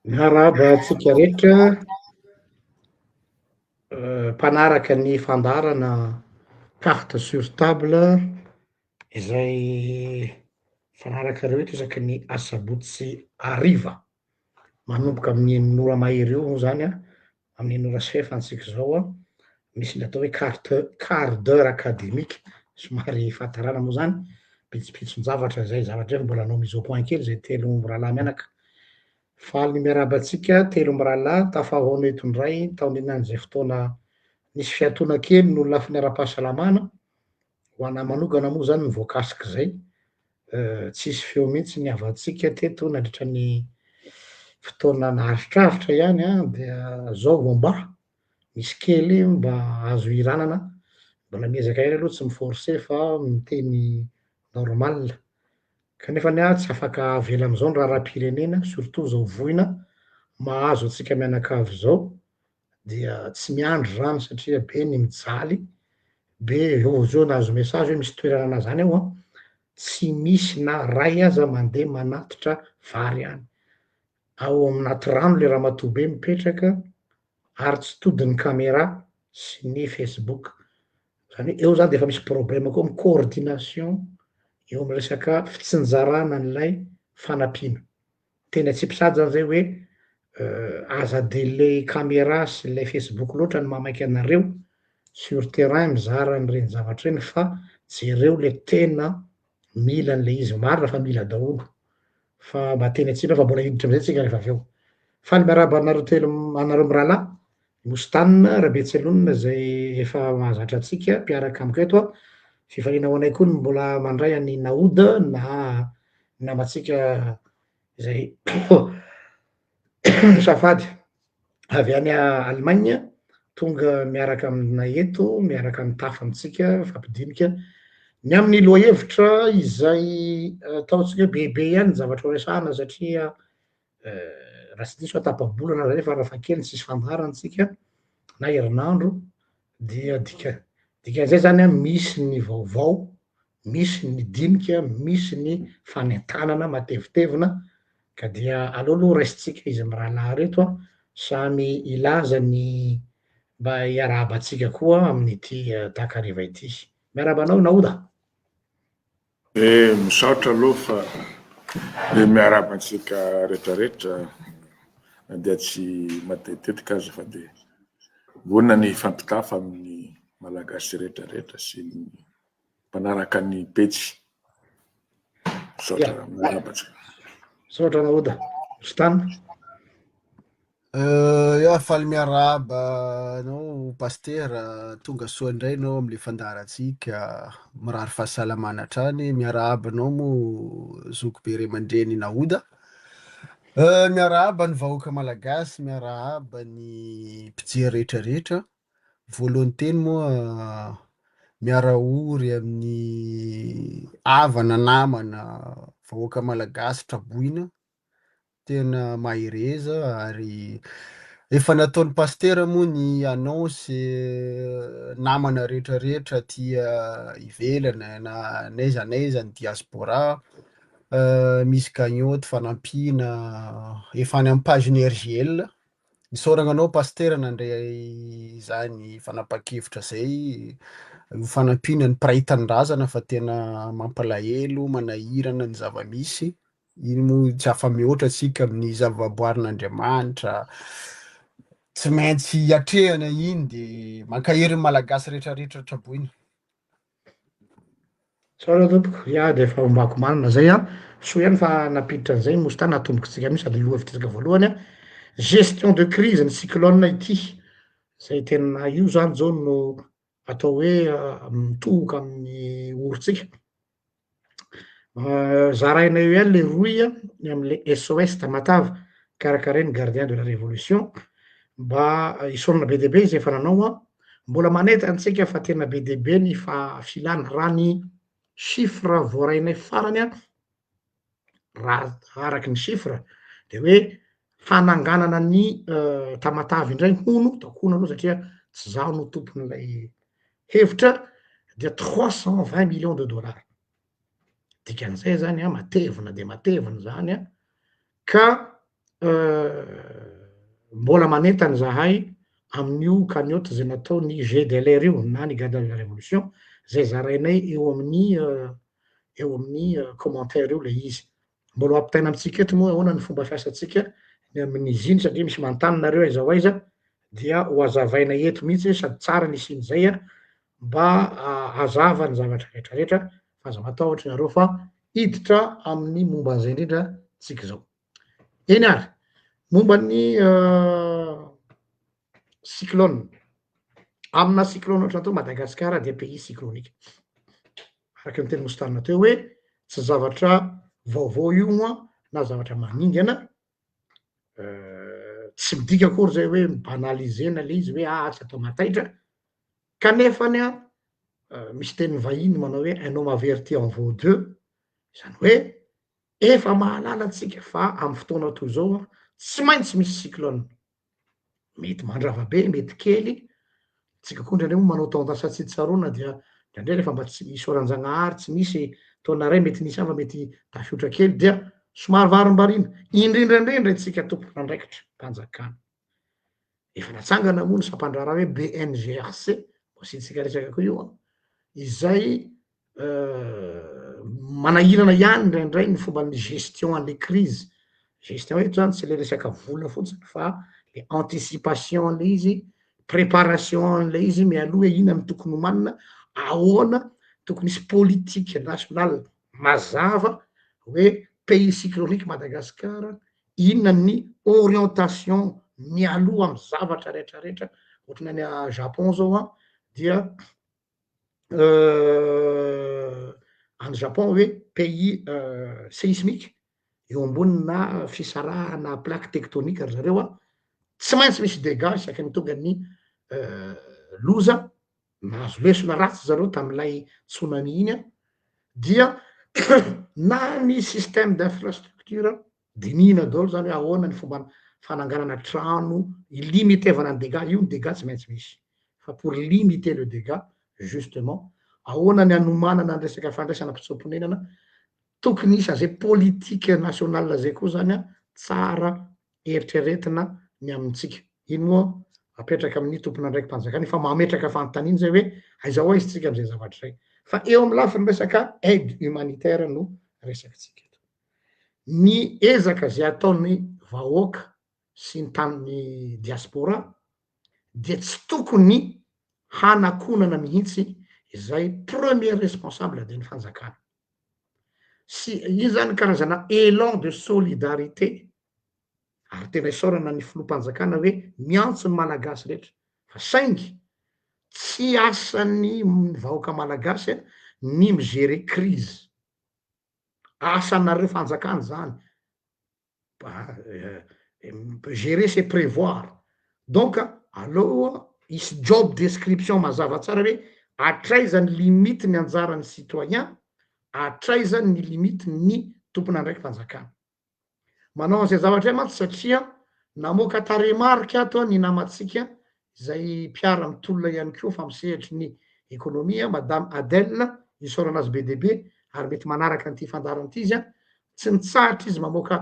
Miarahaba antsika rehetra mpanaraka ny fandaharana carte sur table izay fanarakareo eto isaky ny asabotsy hariva. Manomboka amin'ny enina ora mahery eo moa zany an, amin'ny enina ora sy fahefany tsika izao an, misy ny atao hoe quart quart d'heure academique, somary fahatarana moa zany, pitsopitson-javatra zay, zavatra zay fa mbola hanao mise au point kely zay telo mirahalahy mianaka. Faly ny miarahaba antsika telo mirahalahy tafahaona eto indray taorianan'izay fotoana nisy fiatoana kely noho ny lafiny ara-pahasalamana, Ho anah manokana moa zany ny voakasik'izay, tsisy feo mihitsy ny havantsika teto nandritra ny fotoana naharitraritra ihany an, dia zao vao mba misy kely mba azo ihiranana, mbola miezaka ihany aloha tsy mi-forcer fa miteny normal, kanefany an tsy afaka avela am'zao ny raharaham-pirenena surtout zao voina mahazo antsika mianakavy zao, dia tsy miandry zany satria be ny mijaly, be eo zao nahazo message hoe misy toerana ana zany aho an, tsy misy na ray aza mandeha manatitra vary any, ao anaty rano le ramatoa be mipetraka ary tsy todin'ny camera sy ny facebook, zany hoe eo zany de efa misy problème koa amy coordination eo amy resaka fitsinjarana an'ilay fanampiana. Teny atsipy sady zany zay hoe aza de le camera sy le facebook loatra no mahamaika anareo sur terrain mizara an'ireny zavatra ireny fa jereo le tena mila an'le izy, marina fa mila daholo fa mba teny atsipy fa mbola hiditra amizay tsika rehefa avy eo. Faly miarahaba anareo telo anareo mirahalahy, Mostane Rabetselonina zay efa mahazatra antsika mpiaraka amiko eto an, fifaliana ho anay koa ny mbola mandray an'i Naoda na namantsika izay safady avy any Allemagne tonga miaraka aminay eto, miaraka mitafa amintsika, mifampidinika ny amin'ny lohahevitra izay ataontsika hoe bebe ihany ny zavatra ho resahana satria raha tsy diso aho tapa-bolana zay farafahakeliny tsisy fandaharana tsika na herinandro dia dika dikan'izay zany an misy ny vaovao, misy ny dinika, misy ny fanentanana matevitevina ka dia aleo aloha raisintsika izy mirahalahy reto an, samy hilaza ny mba hiarahaba antsika koa amin'ity takariva ity. Miarahaba anao Naoda. Eh, misaotra aloha fa dia miarahaba antsika rehetrarehetra na dia tsy matetitetika aza fa dia vonona ny hifampitafa amin'ny Malagasy rehetrarehetra sy ny mpanaraka ny pejy. Misaotra miarahaba antsika. Misaotra Raoda. Stan. Ya, faly miarahaba anao Pasitera, tonga soa indray ianao amin'ilay fandaharantsika, mirary fahasalamana hatrany, miarahaba anao moa zokibe ray aman-dreny Nahoda, miarahaba ny vahoaka malagasy, miarahaba ny mpijery rehetra rehetra, voalohany teny moa miara-ory amin'ny havana, namana, vahoaka malagasy traboina, Tena mahereza ary efa nataon'i Pasitera moa ny annonce namana rehetra rehetra aty ivelany na n'aiza n'aiza ny diaspora misy cagnotte fanampiana efa any amin'ny page ny RJL. Isaoragna anao Pasitera nandray izany fanapahan-kevitra zay ho fanampiana ny mpiray tanindrazana fa tena mampalahelo, manahirana ny zava-misy. Iny moa tsy afa-mihoatra tsika amin'ny zavaboarin'Andriamanitra, tsy maintsy atrehana iny de mankahery ny Malagasy rehetrarehetra traboina. Misaotra tompoko, ya de efa ombako marina zay an, soa ihany fa nampiditra an'izay Mousta natombokitsika mihitsy sady lohahevitsika voalohany an, gestion de crise ny cyclone ity, zay tena io zany zao no atao hoe mitohoka amin'ny orontsika. Zaraina eo ihany le rohy a, ny amle SOS Tamatave. karakarain'ny Gardien de la Révolution, mba hisaorana be dia be izay efa nanao an, mbola manentana antsika fa tena be dia be ny filana, raha ny chiffre voarainay farany an, raha araky ny chiffre de hoe fananganana ny Tamatave indray hono, ataoko hono aloha satria tsy zaho no tompon'ilay hevitra dia trois cent vingt millions de dollars, dikan'izay zany an matevina de matevina zany an, ka mbola manentana izahay amin'io cagnotte zay nataon'ny GDLR io na ny Gardiens de la Révolution zay zarainay eo amin'ny eo amin'ny commentaire eo le izy. Mbola ho ampitaina amintsika eto moa ahoana ny fomba fiasantsika ny amin'izy iny satria misy manontany nareo aiza ho aiza dia ho azavaina eto mihitsy sady tsara ny hisian'izay an, mba hazava ny zavatra rehetra rehetra fa aza matahotra nareo fa hiditra amin'ny momba an'izay indrindra tsika izao. Eny ary, momba ny cyclone, amina cyclone ohatran'ny tao Madagasikara dia pays cyclonique, araka ny teny nosotanina teo hoe tsy zavatra vaovao io moa na zavatra maningana, tsy midika akory zay hoe mi-banaliser-na le izy hoe ah tsy atao mahataitra, kanefany an misy teny vahiny manao hoe un homme averti en vaut deux, zany hoe efa mahalala antsika fa amy fotoana toy zao an tsy maintsy misy cyclone, mety mandrava be mety kely, tsika koa indraindray moa manao tendance tsy tsaroana dia indraindray rehefa mba tsy isaoran-jagnahary tsy misy taona ray mety nisy hafa mety tafiotra kely dia somary varimbariana, indrindra indrindra itsika tompon'andraikitra mpanjakana. Efa natsangana moa ny sampandraharaha hoe BNGRC, mbo asiantsika resaka koa io an, izay manahirana ihany indraindray ny fomba ny gestion an'le crise, gestion eto zany tsy le resaka vola fotsiny fa le anticipation an'le izy, préparation an'le izy mialoha hoe inona no tokony homanina, ahoana, tokony hisy politique nationale mazava hoe pays cyclonique Madagascar, inona ny orientation mialoha amy zavatra retraretra, ohatran'ny any Japon zao an dia any Japon hoe pays seismique, eo ambonina fisarahana plaque tectonique ry zareo an, tsy maintsy misy dégâts isaky ny tonga ny loza, nahazo lesona ratsy zareo tam'ilay tsunami iny an, dia na ny système d'infrastructure dinihina daholo zany hoe ahoana ny fomba fananganana trano hi-limitevana ny dégâts, io ny dégâts tsy maintsy misy fa pour limiter le dégâts justement, ahoana ny hanomanana ny resaka fandraisana mpitsoa-ponenana, tokony hisy an'izay politique nationale zay koa zany an, tsara eritreretina ny amintsika, iny moa apetraka amin'ny tompon'andraiki-panjakana fa mametraka fanontaniana zay hoe aiza ho aiza tsika am'izay zavatra zay, fa eo amy lafiny resaka aide humanitaire no resakitsika eto. Ny ezaka zay ataon'ny vahoaka sy ny tanin'ny diaspora dia tsy tokony hanakonana mihitsy izay premier responsable dia ny fanjakana. Sy io zany karazana élan de solidarité ary tena isaorana ny filoham-panjakana hoe miantso ny malagasy rehetra fa saingy tsy asan'ny vahoaka malagasy ny mi-gérer crise. Asanareo fanjakana zany, gérer c'est prévoir, donc aleo hisy job description mazava tsara hoe hatraiza ny limite ny anjaran'ny citoyen, hatraiza ny limite ny tompon'andraiki-panjakana. Manao an'izay zavatra izay mantsy satria namoaka tarehimarika ato ny namantsika izay mpiara-mitolona ihany koa fa misehatry ny ekonomia, Madame Adèle, isaorana azy be dia be ary mety manaraka an'ity fandaharana ity izy an, tsy mitsahatra izy mamoaka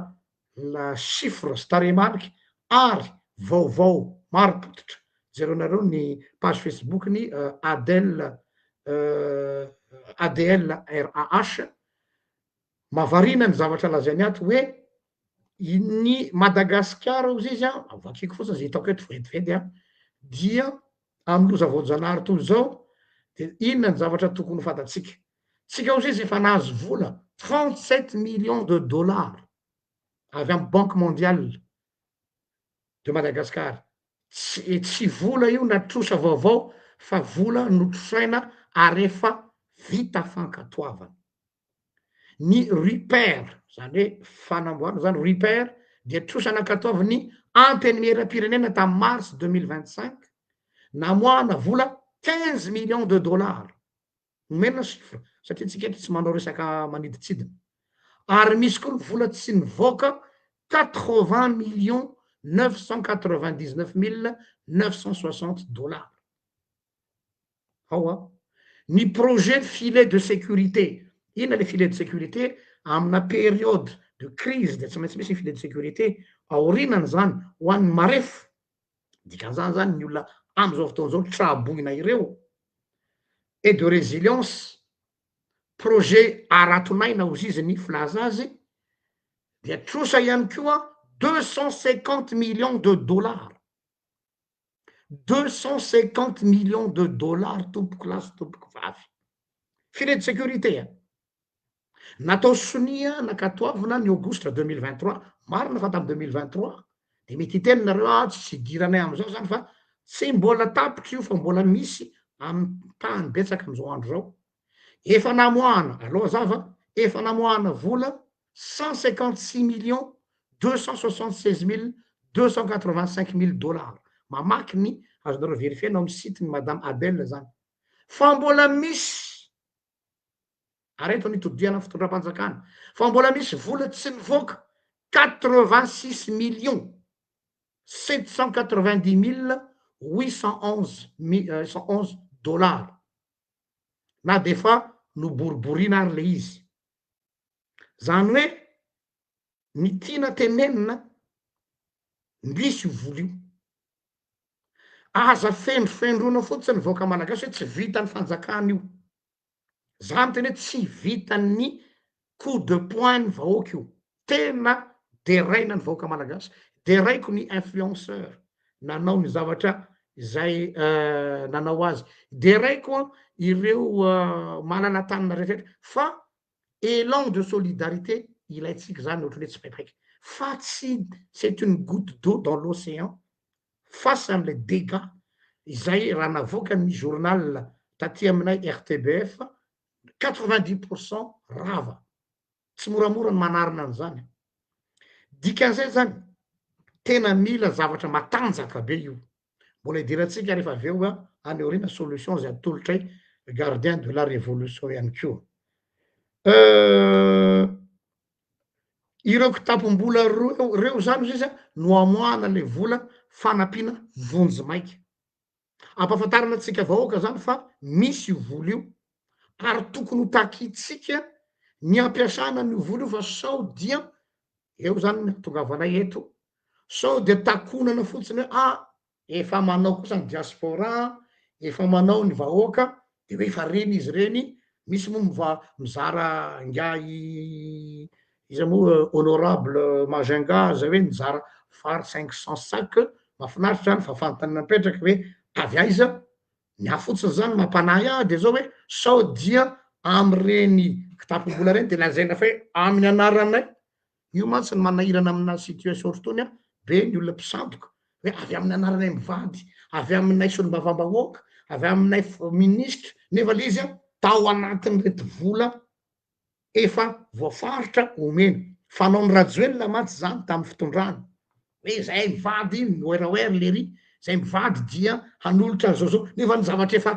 chiffre sy tarehimarika ary vaovao marim-pototra, jereonareo ny page Facebook-ny Adèle ADLRAH. Mahavariana ny zavatra lazainy ato hoe ny Madagasikara ozy izy an, vakiko fotsiny ze hitako eto ventiventy an, dia amin'ny loza voajanahary toy izao de inona ny zavatra tokony ho fantatsika? Tsika ozy izy efa nahazo vola 37 millions de dollars avy amin'ny banque mondiale de Madagascar, tsy tsy vola io na trosa vaovao fa vola notrosaina ary efa vita fankatoavana. Ny repair, zany hoe fanamboarana zany repair dia trosa nankatoavin'ny Antenimierampirenena tamin'ny mars 2025, namoahana vola 15 millions de dollars. Omena chiffre satria tsika eto tsy manao resaka manidintsidina. Ary misy koa ny vola tsy nivoaka 80 millions 999 mille 960 dollars. Ao an. Ny projet filet de sécurité. Inona le filet de sécurité? Amina période de crise dia tsy maintsy misy ny filet de sécurité. Aorinany zany ho an'ny marefo. Dikan'izany zany ny olona am'izao fotoana izao tra-boina ireo. Et de résilience, projet Aratonaina hozy izy ny filaza azy, dia trosa ihany koa 250 millions de dollars. 250 millions de dollars tompoko lahy sy tompoko vavy. Filet de sécurité a. Natao sonia nankatoavina ny aogositra 2023, marina fa tamy 2023, de mety hiteny nareo ah tsy idiranay amizao zany fa tsy mbola tapitra io fa mbola misy ampahany betsaka amizao andro zao. Efa namoahana, aloha hazava, efa namoahana vola 156 millions 276 mille 285 mille dollars. Mamaky ny azonareo verifiena ao amy site ny madame Adèle zany. Fa mbola misy, ary eto nitodihana fitondram-panjakana, fa mbola misy vola tsy nivoaka 86 millions 790 mille 811 111 dollars. Na de efa noboriboriana ary le izy. Zany hoe ny tiana tenenina misy io vola io. Aza fendrofendrona fotsiny vahoaka malagasy hoe tsy vitan'ny fanjakana io. Za miteny hoe tsy vitan'ny coup de poing ny vahoaka io. Tena deraina ny vahoaka malagasy. Deraiko ny influenceur nanao ny zavatra izay nanao azy. Deraiko ireo malala-tanana rehetrarehetra fa élan de solidarité ilaintsika zany ohatran'ny hoe tsy paipaika. Fa tsy c'est une goutte d'eau dans l'océan face am'le dégâts izay raha navoaka ny journal taty aminay RTBF, 90% rava. Tsy moramora ny manarina an'izany. Dikan'izay zany tena mila zavatra matanjaka be io. Mbola idirantsika rehefa avy eo any aoriana solution zay atolotray gardien de la révolution ihany koa. Ireo kitapom-bola reo zany izy no amoahana le vola fanampiana vonjy maika. Ampahafantarina antsika vahoaka zany fa misy io vola io ary tokony ho takitsika ny ampiasana an'io vola io fa sao dia eo zany ny hatongavanay eto, sao dia takonana fotsiny hoe ah efa manao kosa ny diaspora, efa manao ny vahoaka, de hoe efa reny izy reny, misy moa mizara ingahy iza moa honorable Majunga zay hoe nizara vary 500 sac, mahafinaritra zany fa fanontaniana mipetraky hoe avy aiza? Ny ahy fotsiny zany mampanahy ahy de zao hoe sao dia am'ireny kitapom-bola reny de lazaina fa hoe amin'ny anaranay, io mantsy ny manahirana amina situation ohatr'itony an, be ny olona mpisandoka hoe avy amin'ny anaranay mivady, avy aminay solombavambahoaka, avy aminay ministra, nefa le izy an tao anatin'ireto vola efa voafaritra omena. Fanaon'i Rajoelina mantsy zany tamin'ny fitondrany, hoe zahay mivady miwerawera lery, zay mivady dia hanolotra an'izao zao, nefa ny zavatra efa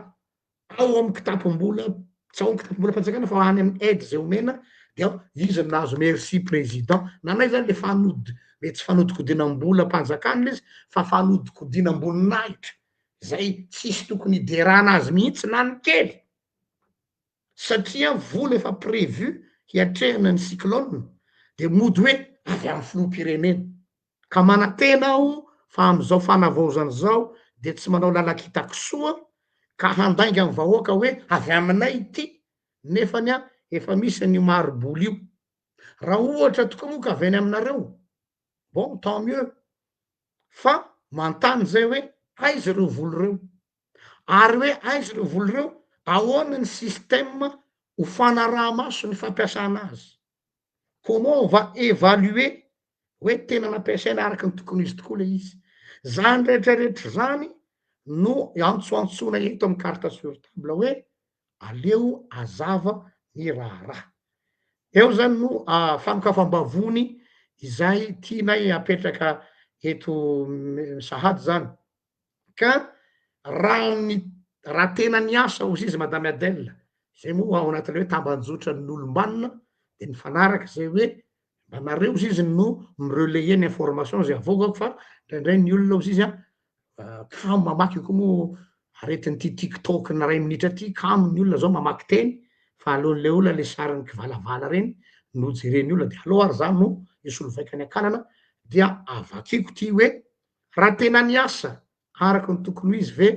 ao amin'ny kitapom-bola, tsy ao amin'ny kitapom-bolam-panjakana fa any amin'ny aide zay omena, dia izy no nahazo merci président. Nanay zany le fanod-, mety tsy fanodikodinam-bolam-panjakana le izy fa fanodikodinam-boninahitra zay tsisy tokony hiderana azy mihitsy na ny kely, satria vola efa prévu hiatrehana ny cyclone de mody hoe avy amin'ny filoham-pirenena. Ka manantena aho fa amin'izao fanavaozana izao dia tsy manao lalan-kitakisoa ka handainga amin'ny vahoaka hoe avy aminay ity nefany efa misy an'io mari-bola io. Raha ohatra tokoa moa ka avy any aminareo, bon tant mieux, fa manontany izay hoe aiza ireo vola ireo? Ary hoe aiza ireo vola ireo, ahoana ny système ho fanaraha-maso ny fampiasana azy? Comment on va évaluer hoe tena nampiasaina araka ny tokony izy tokoa le izy? Zany rehetrarehetra zany no antsoantsoina eto amy carte sur table hoe aleo azava ny raharaha. Eo zany no fanokafam-bavony. izay tianay apetraka eto sahady zany. Ka raha ny raha tena niasa hozy izy Madame Adèle, zay moa ao anatin'ilay hoe tambanjotran'ny olom-banona de nifanaraka zay hoe mba nareo hozy izy no mi-relayer ny information zay avoakako fa indraindray ny olona hozy izy an kamo mamaky io koa moa aretin'ity tiktok ny ray minitra ty, kamo ny olona zao mamaky teny fa aleon'le olona le sarin'ny kivalavala reny no jeren'ny olona de aleo ary za no hisolo vaika ny akalana dia avakiko ty hoe Raha tena niasa araka ny tokony ho izy ve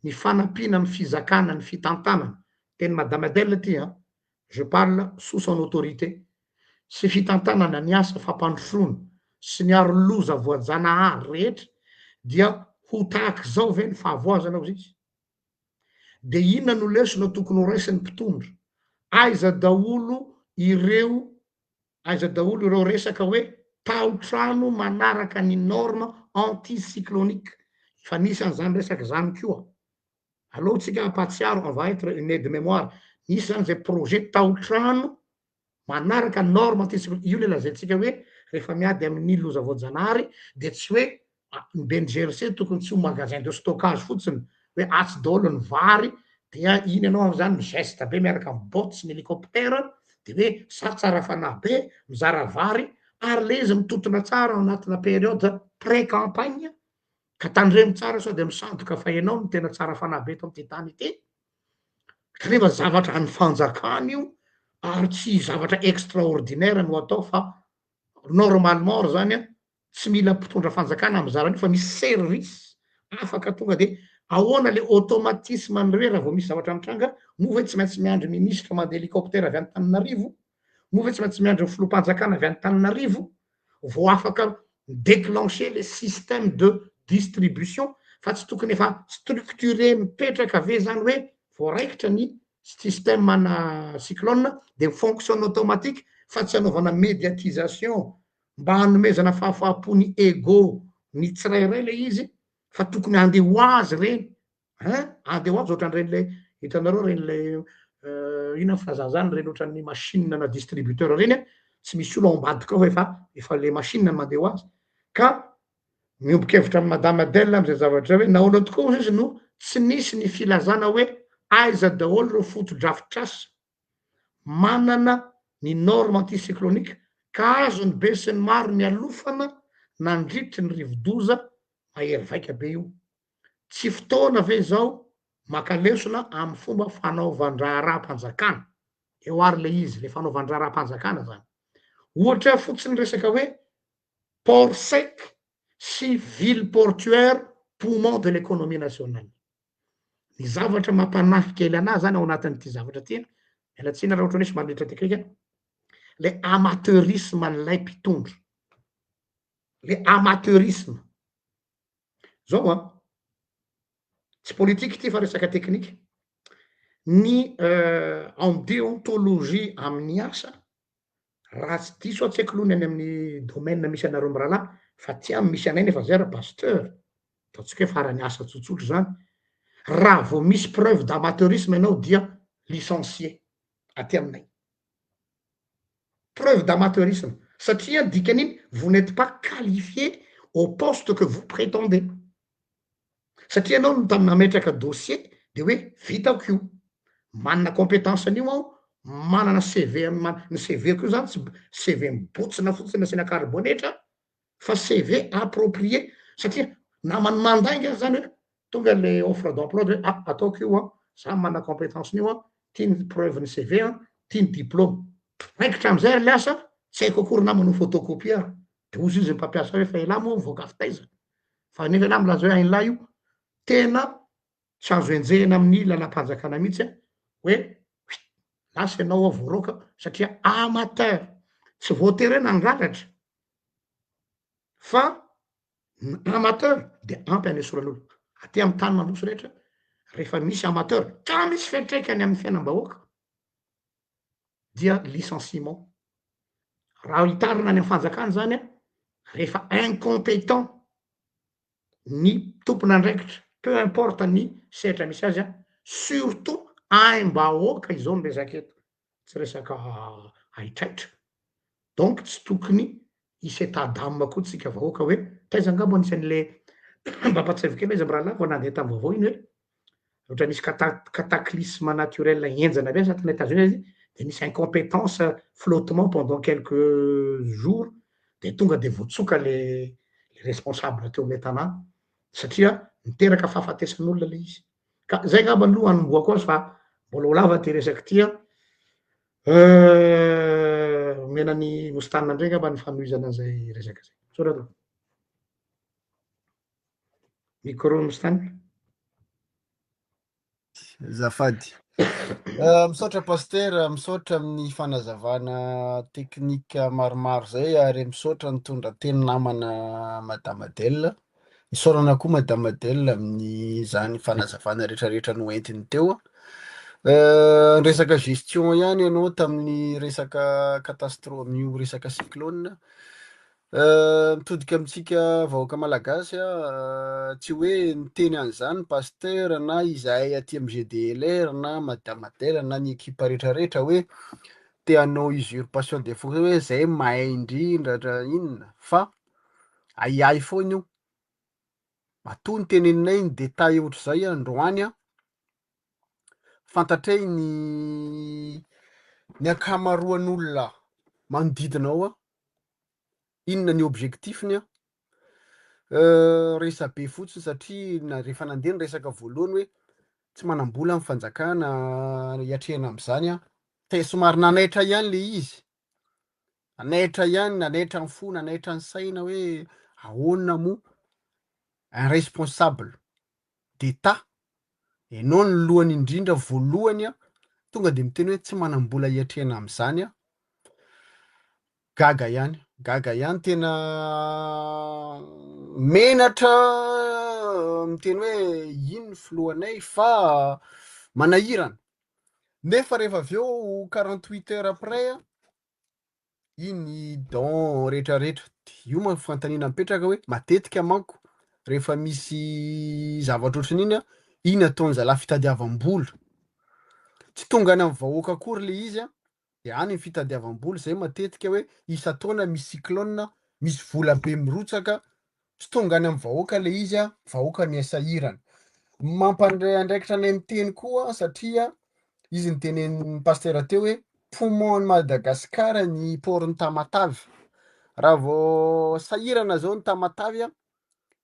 ny fanampiana amin'ny fizakana ny fitantanana, teny Madame Adèle ity an, je parle sous son autorité, sy fitantanana ny asa fampandrosoana sy ny aro loza voajanahary rehetra dia ho tahak'izao ve ny fahavoazana hozy izy? Dia inona no lesona tokony ho raisin'ny mpitondra? Aiza daholo ireo Aiza daholo ireo resaka hoe tao-trano manaraka ny norme anti-cyclonique? Efa nisy an'izany resaka izany koa. Aleo tsika hampahatsiaro, on va être une aide mémoire. Nisy zany zay projet tao-trano manaraka norme anti-cyclonique. Io le lazaintsika hoe rehefa miady amin'ny loza voajanahary de tsy hoe ny BNGRC tokony tsy ho magasin de stockage fotsiny hoe atsy daholo ny vary dia iny ianao am'zany mi-geste be miaraka am botte sy ny hélicoptère de hoe za tsara fanahy be mizara vary ary le izy mitontona tsara ao anatina période pré campagne ka tandremo tsara sao de misandoka fa ianao no tena tsara fanahy be eto am'ty tany ity kanefa zavatra an'ny fanjakana io ary tsy zavatra extraordinaire no atao fa normalement ary zany an tsy mila mpitondra fanjakana mizara an'io fa misy service afaka tonga de ahoana le automatisme an'le hoe raha vao misy zavatra mitranga, moa ve tsy maintsy miandry ministre mandeha hélicoptère avy any Tananarivo, moa ve tsy maintsy miandry ny filoham-panjakana avy any Tananarivo vao afaka mi-declencher le système de distribution fa tsy tokony efa structuré mipetraka ve zany hoe voaraikitra ny système ana cyclone de mi-fonctionne automatique fa tsy anaovana médiatisation mba hanomezana fahafaham-po ny ego ny tsirairay le izy fa tokony handeha ho azy reny hein, handeha ho azy ohatran'ireny le hitanareo reny le inona ny filazana zany reny ohatran'ny machine na distributeur reny an, tsy misy olo ao ambadika ao fa efa efa le machine no mandeha ho azy, ka miombon-kevitra amin'i madame Adèle am'zay zavatra zay hoe nahoana tokoa hozy izy no tsy nisy ny filazana hoe aiza daholo ireo fotodrafitrasa manana ny norme anticyclonique ka azon'ny be sy ny maro nialofana nandritry ny rivodoza mahery vaika be io. Tsy fotoana ve izao maka lesona amin'ny fomba fanaovan-draharaham-panjakana? Eo ary le izy, le fanaovan-draharaham-panjakana zany. Ohatra fotsiny resaka hoe port sec sy ville portuaire poumon de l'économie nationale. Ny zavatra mampanahy kely anahy zany ao anatin'ity zavatra ty an, miala tsiny raha ohatra hoe misy manitra teknika, le amateurisme an'ilay mpitondra, le amateurisme, zao an, tsy politika ity fa resaka teknika, ny en deontologie amin'ny asa, raha tsy diso aho tsy haiko aloha ny any amin'ny domaine misy anareo mirahalahy fa aty amin'ny misy anay nefa zay ra pasteur, ataontsika hoe farany asa tsotsotra zany, raha vao misy preuve d'amateurisme ianao dia licencié aty aminay, preuve d'amateurisme satria dikan'iny vous n'êtes pas qualifié au poste que vous pretendez. Satria ianao no tam nametraka dossier de hoe vitako io, manana competence an'io aho, manana CV ny CV-ko io zany tsy CV mibotsina fotsiny asiana karibonetra fa CV approprié satria namany mandainga aza zany hoe tonga le offre d'emploi de hoe ah ataoko io an, za manana competence an'io an, ty ny preuve ny CV an, ty ny diplôme. Raikitra amizay ary le asa, tsy haiko akory na manao photocopie ary. De hozy izy ny mpampiasa hoe fa elah moa mivoaka avy taiza? Fa nefa elah milaza hoe hain'lah io, tena tsy azo enjehina amin'ny lalam-panjakana mihitsy an, hoe huit, lasa ianao ao voaroaka satria amateur, tsy voatery hoe nangalatra fa ny amateur de ampy hanesorana olona. Aty amin'ny tany mandroso rehetra, rehefa misy amateur ka misy fiantraikany amin'ny fiainam-bahoaka, dia licenciement. Raha hitarina any am fanjakana zany an, rehefa incompétent ny tompon'andraikitra, peu importe ny sehatra misy azy an, surtout aim-bahoaka izao ny resaka eto, tsy resaka haitraitra, donc tsy tokony. Hisy état d'âme koa tsika vahoaka hoe taiza angamba anisan'le mba ampatsiahiviko kely hoe iza mirahalahy vao nandeha tamin'ny vaovao iny hoe ohatra nisy cata- cataclysme naturel henjana be sa tany Etats-Unis izy de nisy incompétence flottement pendant quelques jours de tonga de voatsoka le le responsable teo amle tanàna satria niteraka fahafatesan'olona le izy. Ka zay angamba aloha anombohako azy fa mbola ho lava ty resaky ty an. Omena an'i Mostana indray angamba ny fanohizana an'izay resaka zay. Misaotra tompoko. Micro Mostana. Azafady. Misaotra Pasitera, misaotra amin'ny fanazavana teknika maromaro zay ary misaotra nitondra teny namana Madame Adèle. Isaorana koa Madame Adèle amin'izany fanazavana rehetrarehetra noentiny teo. Niresaka gestion ihany ianao tamin'ny resaka catastrophe, amin'io resaka cyclone. Mitodika amintsika vahoaka malagasy aho, tsy hoe niteny an'izany ny pasteur na izahay aty amin'ny GDLR na Madame Adèle na ny ekipa rehetrarehetra hoe te hanao usurpation de fonction hoe zay mahay indrindra ra inona fa ahiahy foana io. Matoa noteneninay ny détail ohatr'izay androany an, fantatray ny ny ankamaroan'olona manodidina ao an, inona ny objectif-ny an, resabe fotsiny satria na rehefa nandeha ny resaka voalohany hoe tsy manam-bola ny fanjakana hiatrehana amin'izany an, te somary nanaitra ihany le izy, nanaitra ihany, nanaitra ny fo, nanaitra ny saina hoe ahoana moa un responsable d'Etat, ianao no lohany indrindra voalohany an, tonga de miteny hoe tsy manam-bola hiatrehana amin'izany an, Gaga ihany, gaga ihany tena menatra miteny hoe ino ny filohanay fa manahirana, nefa rehefa avy eo 48 heures après iny don retraretra, io manko fanontaniana mipetraka hoe matetika manko rehefa misy zavatra ohatran'iny an, iny ataon'zalahy fitadiavam-bola, tsy tonga any amin'ny vahoaka akory le izy an, de any ny fitadiavam-bola zay matetika hoe isan-taona misy cyclone, misy vola be mirotsaka, tsy tonga any amin'ny vahoaka le izy an, vahoaka miha sahirana. Mampandray andraikitra anay miteny koa satria izy nitenenin'ny pasitera teo hoe poumon an'i Madagasikara ny port-n'i Tamatave, raha vao sahirana zao ny Tamatave an,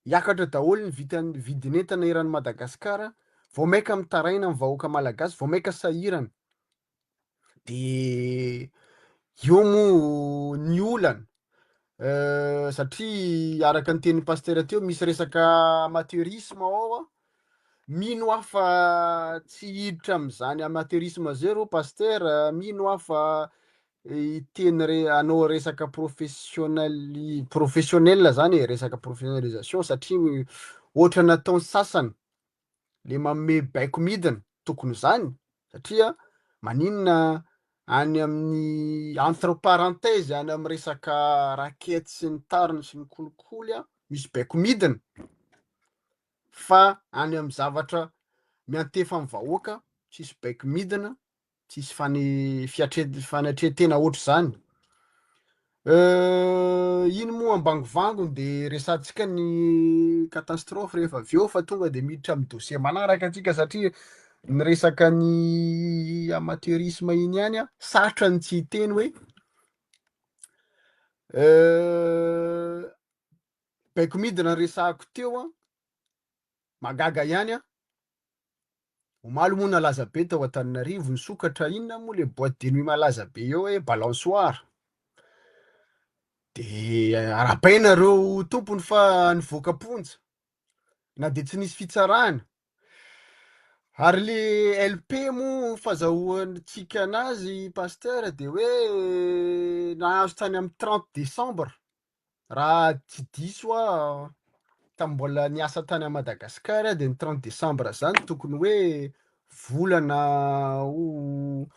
hiakatra daholo ny vitan'ny vidin'entana eran'i Madagasikara, vao maika mitaraina ny vahoaka malagasy, vao maika sahirana. De eo moa ny olana satria araka ny tenin'ny pasitera teo misy resaka amateurisme ao an, mino aho fa tsy hiditra amin'izany amateurisme zay rô pasitera, mino aho fa hiteny re- hanao resaka professionnali- professionnel zany e, resaka professionnalisation satria ohatra nataon'ny sasany le manome baiko midina, tokony izany satria maninona any amin'ny entre parenthèse any amin'ny resaka racket sy ny tariny sy ny kolikoly an, misy baiko midina fa any amin'ny zavatra miantefa amin'ny vahoaka tsisy baiko midina tsisy fane- fiatre- fanatren-tena ohatr'izany. Iny moa ambangovangony de resahantsika ny catastrophe rehefa avy eo fa tonga de miditra amin'ny dossier manaraka antsika satria ny resaka ny amateurisme iny ihany an, sarotra ny tsy hiteny hoe baiko midina resahako teo an, mahagaga ihany an, Omaly moa nalaza be tao Antananarivo nisokatra inona moa le boite de nuit malaza be eo hoe balançoire. De arahabaina ireo tompony fa nivoaka am-ponja na de tsy nisy fitsarana. Ary le LP moa fazahoantsika anazy pasteur de hoe nahazo tany amin'ny 30 décembre. Raha tsy diso aho, tamin'ny mbola niasa tany à Madagascar dia ny 30 décembre zany tokony hoe volana ho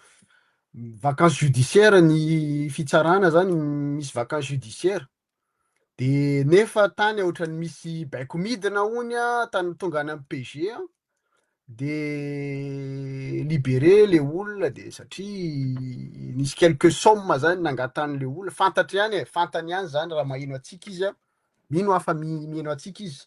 vacances judiciaires ny fitsarana zany, misy vacances judiciaires, de nefa tany ohatran'ny misy baiko midina hony an, tany tonga any amin'ny PG an. De libéré le olona de satria nisy quelque somme zany nangatahan'le olona, fantatry ihany e, fantany ihany zany raha maheno antsika izy a, mino aho fa miheno antsika izy.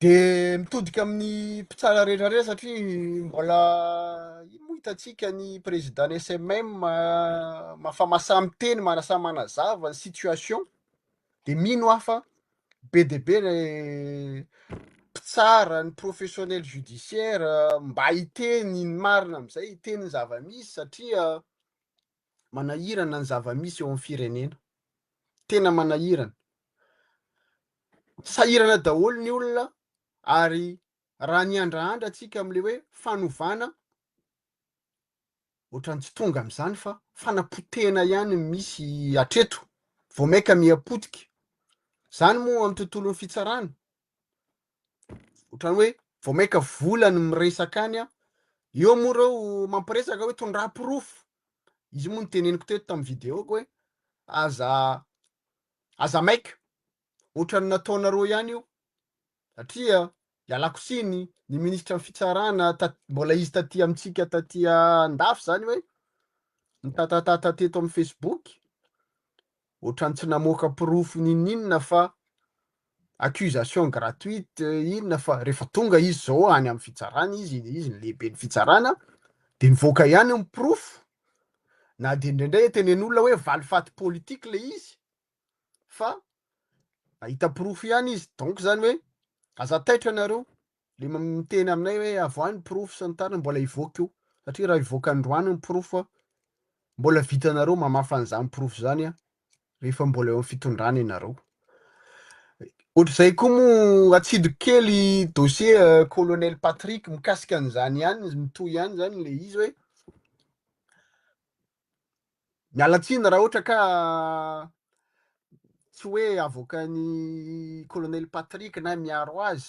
De mitodika amin'ny mpitsara rehetra rehetra satria mbola ino moa hitantsika ny président ny SMM fa mahasahy miteny, mahasahy manazava ny situation, de mino aho fa be dia be ny mpitsara, ny professionnel judiciaire mba hiteny ny marina amizay, hiteny ny zava-misy satria manahirana ny zava-misy eo amin'ny firenena, tena manahirana. Sahirana daholo ny olona ary raha niandrahandra antsika amle hoe fanovana ohatran'ny tsy tonga am'zany fa fanapotehana ihany no misy hatreto, vao maika miha potika, zany moa amin'ny tontolon'ny fitsarana, ohatran'ny hoe vao maika vola no miresaka any an, eo moa reo mampiresaka hoe tondrà porofo, izy io moa noteneniko teto tamin'ny video-ko hoe aza aza maika, ohatran'ny nataonareo ihany io satria ialako tsiny ny minisitra ny fitsarana tat- mbola izy taty amintsika taty andafy zany hoe nitatatata teto amin'ny Facebook ohatran'ny tsy namoaka porofo n'inon'inona fa accusation gratuite inona fa rehefa tonga izy zao any amin'ny fitsarana izy, izy ny lehiben'ny fitsarana de nivoaka ihany ny porofo na de indraindray tenen'olona hoe valifaty politique le izy fa nahita porofo ihany izy donc zany hoe aza taitra nareo le miteny aminay hoe avoahy ny porofo sy ny tariny mbola hivoaka io satria raha hivoaka androany ny porofo a mbola vitanareo mamafa an'izany porofo zany a rehefa mbola eo amin'ny fitondrana ianareo. Ohatr'izay koa moa atsidiko kely dossier colonel Patrick mikasika an'izany ihany mitohy ihany zany le izy hoe Miala tsiny raha ohatra ka tsy hoe avoakan'i colonel Patrick na miaro azy,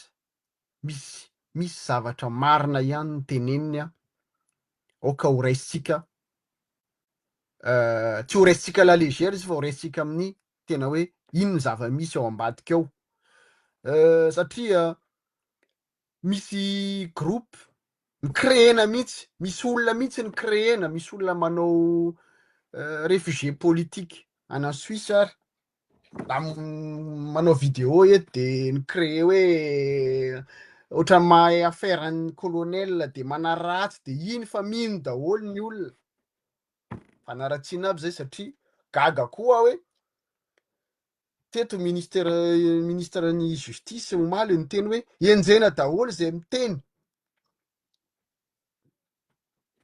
misy misy zavatra marina ihany ny teneniny an, aoka ho raisintsika tsy ho raisintsika à la légère izy fa ho raisintsika amin'ny tena hoe ino ny zava-misy ao ambadika ao, satria misy groupe mi-créer-na mihitsy, misy olona mihitsy ni-créer-na, misy olona manao réfugié politique any en Suisse ary da manao vidéo eto de ni-créer hoe ohatran'ny mahay affaire an'ny colonel de manaratsy de iny fa mino daholo ny olona, fanaratsiana aby zay satria gaga koa aho hoe Teto ministère ministre ny justice omaly niteny hoe enjehina daholo izay miteny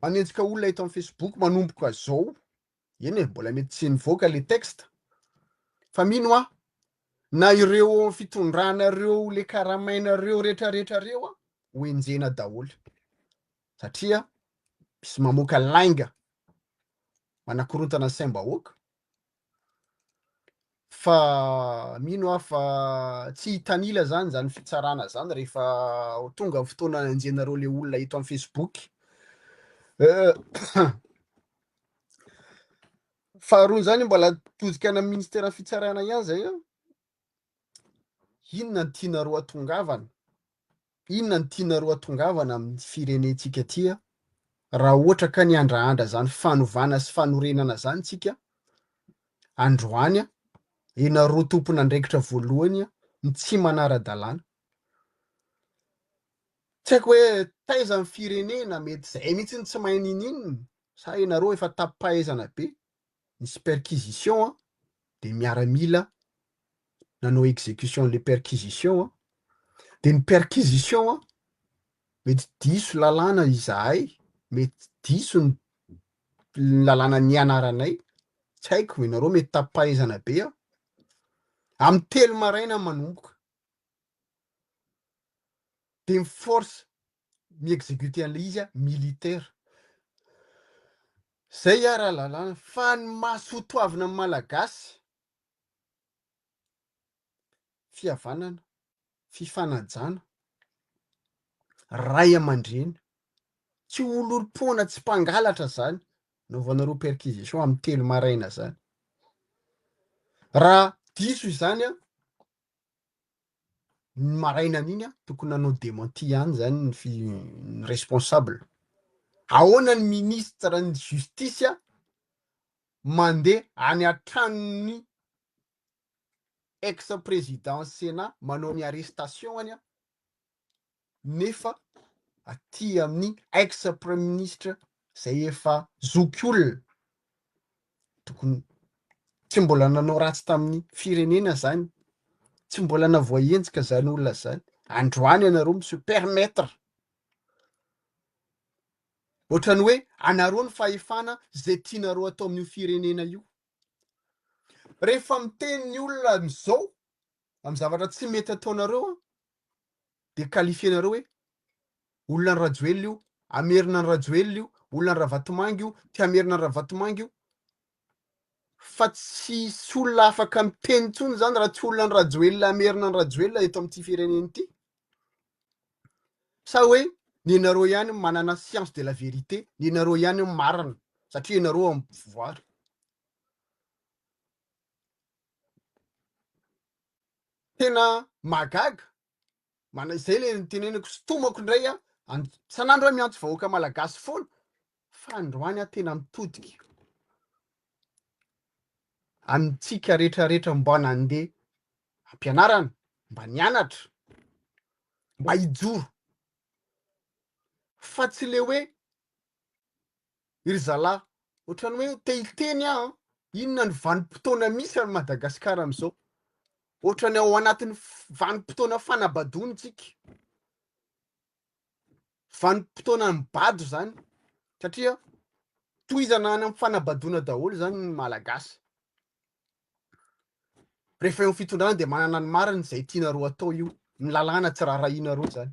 manenjika olona eto amin'ny Facebook manomboka zao, eny e mbola mety tsy nivoaka le texte fa mino aho na ireo fitondrana reo le karamaina reo retraretra reo a ho enjehina daholo satria misy mamoaka lainga manakorontana ny saim-bahoaka Fa mino aho fa tsy hitanila zany zany fitsarana zany rehefa ho tonga ny fotoana anenjehinareo le olona eto amin'ny Facebook. Faharoa zany mbola todika any amin'ny ministeran'ny fitsarana ihany zay an, inona no tianareo hatongavana? Inona no tianareo hatongavana amin'ny firenentsika aty raha ohatra ka niandrahandra zany fanovana sy fanorenana zany tsika androany ianareo tompon'andraikitra voalohany no tsy manara-dalàna. Tsy haiko hoe taiza ny firenena mety zay mihitsy no tsy mahay ninininona sa ianareo efa tapi-pahaizana be nisy perquisition an, de miaramila nanao execution le perquisition an, de ny perquisition an mety diso lalàna izahay, mety diso ny lalàna nianaranay, tsy haiko, ianareo mety tapi-pahaizana be an, amy telo maraina manomboka. de mi-force mi-executer an'le izy a militaire, zay ara lalàna fa ny maha soa toavina ny malagasy fihavanana, fifanajana, ray aman-dreny, tsy olom-poana tsy mpangalatra zany anaovanareo perquisition amy telo maraina zany, raha diso izany an. Ny marainan'iny an, tokony nanao démenti ihany zany ny fi- ny responsable. Ahoana ny ministre ny justice mandeha any an-tranon'ny ex président sénat manao ny arrestation any an, nefa aty amin'ny ex premier ministre zay efa zokiolona tokony tsy mbola nanao ratsy tamin'ny firenena zany, tsy mbola navoahenjika zany olona zany, androany ianareo mi se permettre ohatran'ny hoe anareo ny fahefana zay tianareo atao amin'io firenena io. Rehefa miteny ny olona am'zao amin'ny zavatra tsy mety ataonareo an, de qualifier-nareo hoe olona an'i Rajoelina io, hamerina an'i Rajoelina io, olona an'i Ravatomanga io, te hamerina an'i Ravatomanga io, fa tsisy olona afaka miteny intsony zany raha tsy olona an'i Rajoelina hamerina an'i Rajoelina eto amin'ity firenena ity. Sa hoe ny anareo ihany manana science de la vérité, ny anareo ihany marina satria ianareo amin'ny pouvoir. Tena mahagaga, mana izay le nitenenako sy tomako indray aho, an- isan'andro aho miantso vahoaka malagasy foana, fa androany aho tena mitodika amintsika rehetrarehetra mba nandeha ampianarana, mba nianatra, mba hijoro, fa tsy le hoe Ry zalahy, ohatran'ny hoe te hiteny aho an, inona ny vanim-potoana misy any Madagasikara amin'izao? Ohatran'ny ao anatin'ny vanim-potoana fanabadoana isika. Vanim-potoana mibado izany, satria tohizana any amin'ny fanabadoana daholo izany ny Malagasy. Rehefa eo amin'ny fitondrana dia manana ny marina izay tianareo atao io, ny lalàna tsy raharahianareo izany.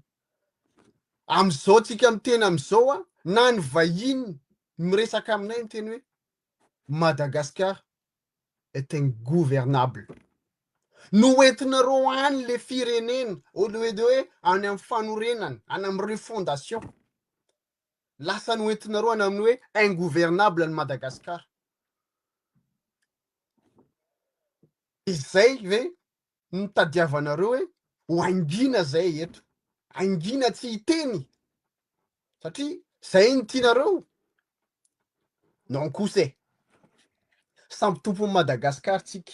Amin'izao tsika miteny amin'izao a, na ny vahiny miresaka aminay miteny hoe Madagascar est ingouvernable. Noentinareo any le firenena au lieu de hoe any amin'ny fanorenana, any amin'ny refondation. Lasa noentinareo any amin'ny hoe ingouvernable ny Madagascar. Izay ve no tadiavanareo hoe ho hangina zay eto, hangina tsy hiteny satria zay no tianareo? Non kosa e! Samy tompon'i Madagascar tsika.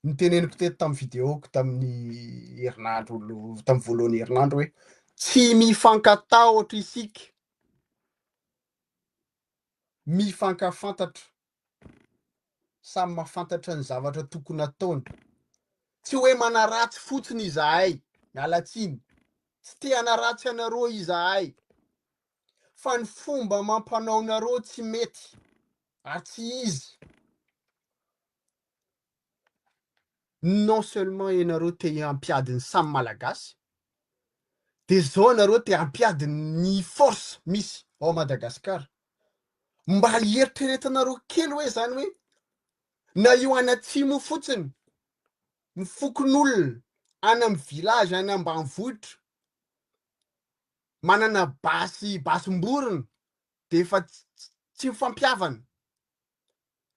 Noteneniko teto tamin'ny vidéo-ko tamin'ny herinandro tamin'ny voalohan'ny herinandro hoe tsy mifankatahotra isika, mifankafantatra. Samy mahafantatra ny zavatra tokony ataony. Tsy hoe manaratsy fotsiny izahay, miala tsiny. Tsy te hanaratsy anareo izahay. Fa ny fomba amam-panaonareo tsy mety ary tsy izy. Non seulement ianareo te hampiady ny samy Malagasy, de zao ianareo te hampiady ny force misy ao Madagascar. Mba hieritreretanareo kely hoe zany hoe na io any atsimo fotsiny, ny fokonolona any amin'ny village any ambanivohitra manana basy basim-borona de efa tsy mifampihavana,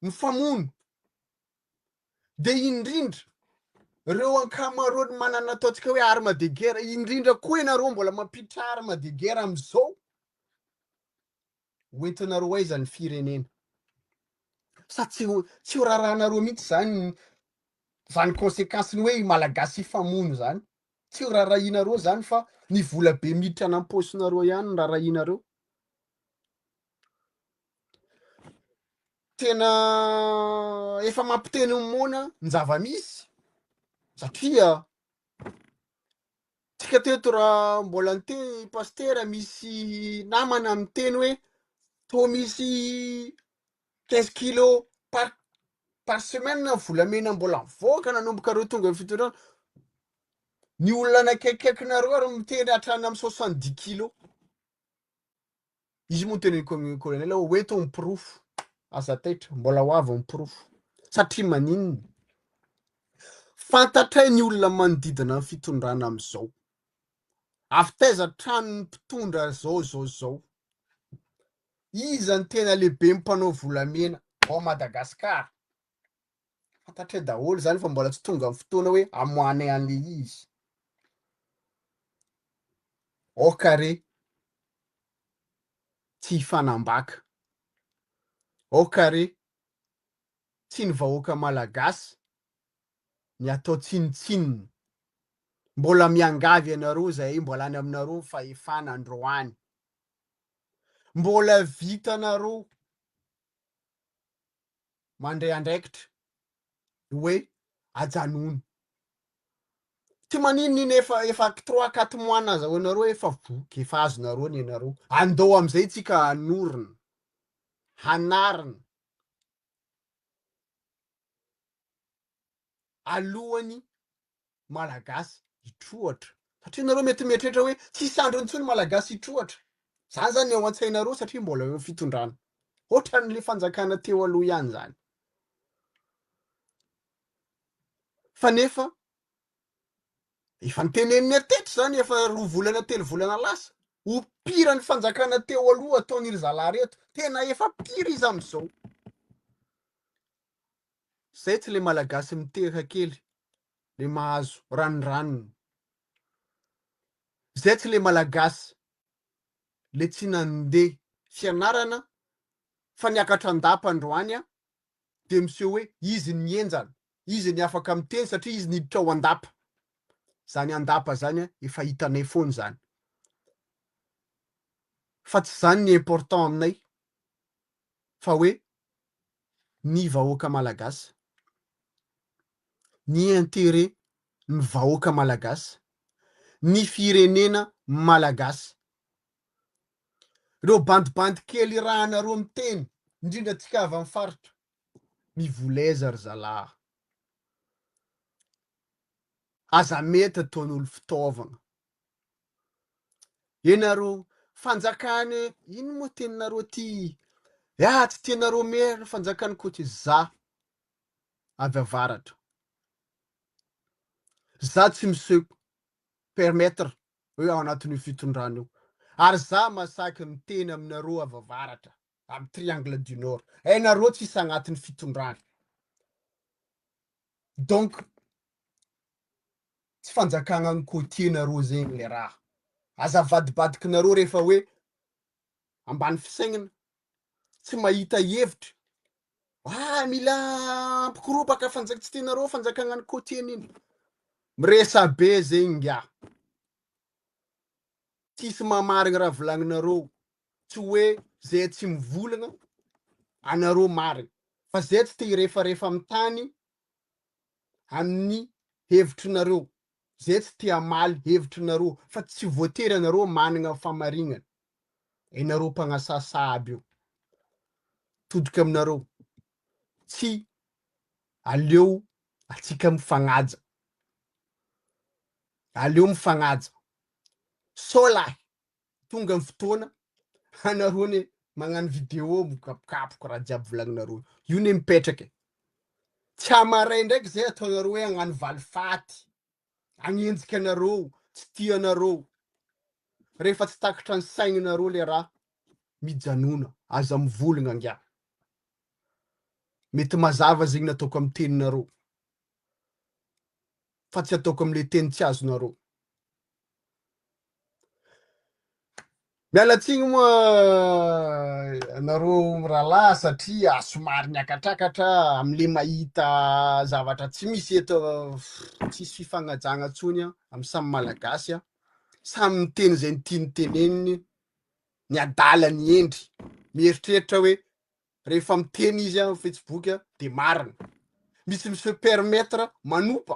mifamono. De indrindra reo ankamaroany manana ataontsika hoe arme de guerre, indrindra koa ianareo mbola mampiditra arme de guerre amizao, ho entinareo aiza ny firenena? Sa tsy ho tsy ho rarahanareo mihitsy zany zany consequence ny hoe malagasy hifamono zany? Tsy ho rarahianareo zany fa ny vola be miditra any am-paosinareo ihany no rarahianareo. Tena efa mampiteny ny moana ny zava-misy satria tsika teto raha mbola niteny pasitera misy namana miteny hoe toa misy quinze kilo par par semaine volamena mbola mivoaka nanomboka reo tonga fitondrana ny olona nakaikaikinareo ary miteny hatrany amin'ny soixante dix kilo Izy moa niteny ny colonel hoe hoento ny porofo, aza taitra, mbola ho avy ny porofo. Satria maninona? Fantatray ny olona manodidina ny fitondrana amin'izao. Avy taiza tranon'ny mpitondra zao zao zao. Iza ny tena lehibe mpanao volamena ao Madagasikara? Fantatray daholo zany fa mbola tsy tonga ny fotoana hoe amoahanay an'le izy. Aoka re tsy hifanambaka. Aoka re tsy ny vahoaka malagasy ny atao tsinontsinona. Mbola miangavy anareo zahay mbola any aminareo ny fahefana androany. Mbola vitanareo mandray andraikitra hoe ajanony. Tsy maninona iny efa efa trois quatre mois nazahoanareo efa voky efa azonareo ny anareo. Andao amizay tsika hanorina, hanarina. Alohany malagasy hitroatra. Satria nareo mety mieritreritra hoe tsisy andro intsony malagasy hitroatra. Zany zany ny ao antsainareo satria mbola eo fitondrana. Ohatran'le fanjakana teo aloha ihany zany. Fa nefa efa nitenenina teto zany efa roa volana telo volana lasa. Ho pire ny fanjakana teo aloha ataon'iry zalahy reto. Tena efa pire izy am'izao. Zay tsy le malagasy miteraka kely le mahazo ranoranony. Zay tsy le malagasy le tsy nandeha fianarana fa niakatra an-dapa androany a de miseho hoe izy ny henjana, izy ny afaka miteny satria izy niditra ao an-dapa. Zany an-dapa zany a efa hitanay foana zany. Fa tsy zany ny important aminay fa hoe ny vahoaka malagasy, ny intérêt ny vahoaka malagasy, ny firenena malagasy. Reo bandibandy kely irahanareo miteny, indrindra antsika avy amin'ny faritra, mivoleza ry zalahy. Aza mety ataon'olo fitaovagna. Ianareo fanjakana ino moa teninareo ty? Ah tsy tianareo merina fanjakana koty za avy avaratra. Za tsy mi-se permettre hoe ao anatin'io fitondrana io. Ary za masaky miteny aminareo avy avaratra, amy triangle du nord. Hainareo tsisy agnatin'ny fitondrana. Donc tsy fanjakagna ny côtier nareo zegny le raha. Aza avadibadikinareo rehefa hoe ambany fisaignana, tsy mahita hevitra. Ah mila ampikoropaka fanjak- tsy tianareo fanjakagna ny côtier nino. Miresabe zegny ngiah. Tsisy mahamarigny raha volagninareo. Tsy hoe zay tsy mivolagna anareo marigny fa zay tsy te hirefarefa amy tany amin'ny hevitrinareo, zay tsy te hamaly hevitrinareo fa tsy voatery anareo managna famarignana, enareo mpagnasasa aby io, todika aminareo, tsy aleo atsika mifagnaja, aleo mifagnaja, sao lahy Tonga ny fotoana anareo anie magnano vidéo mikapokapoka raha jiaby volagninareo io ne mipetraka e. Tsy hamaray ndraiky zay ataonareo hoe hagnano valifaty, hagnenjika anareo, tsy tia anareo. Rehefa tsy takatra ny saigninareo le raha, mijanona, aza mivolagna ngiah. Mety mazava zegny nataoko amy teninareo fa tsy ataoko amle teny tsy azonareo. Miala tsiny moa anareo mirahalahy satria somary niakatrakatra amle mahita zavatra tsy misy eto, tsisy fifagnajagna tsony amy samy malagasy, samy miteny zay ny tiany teneniny, ny adala ny hendry, mieritreritra hoe rehefa miteny izy am facebook de marina, misy mi se permettre manopa.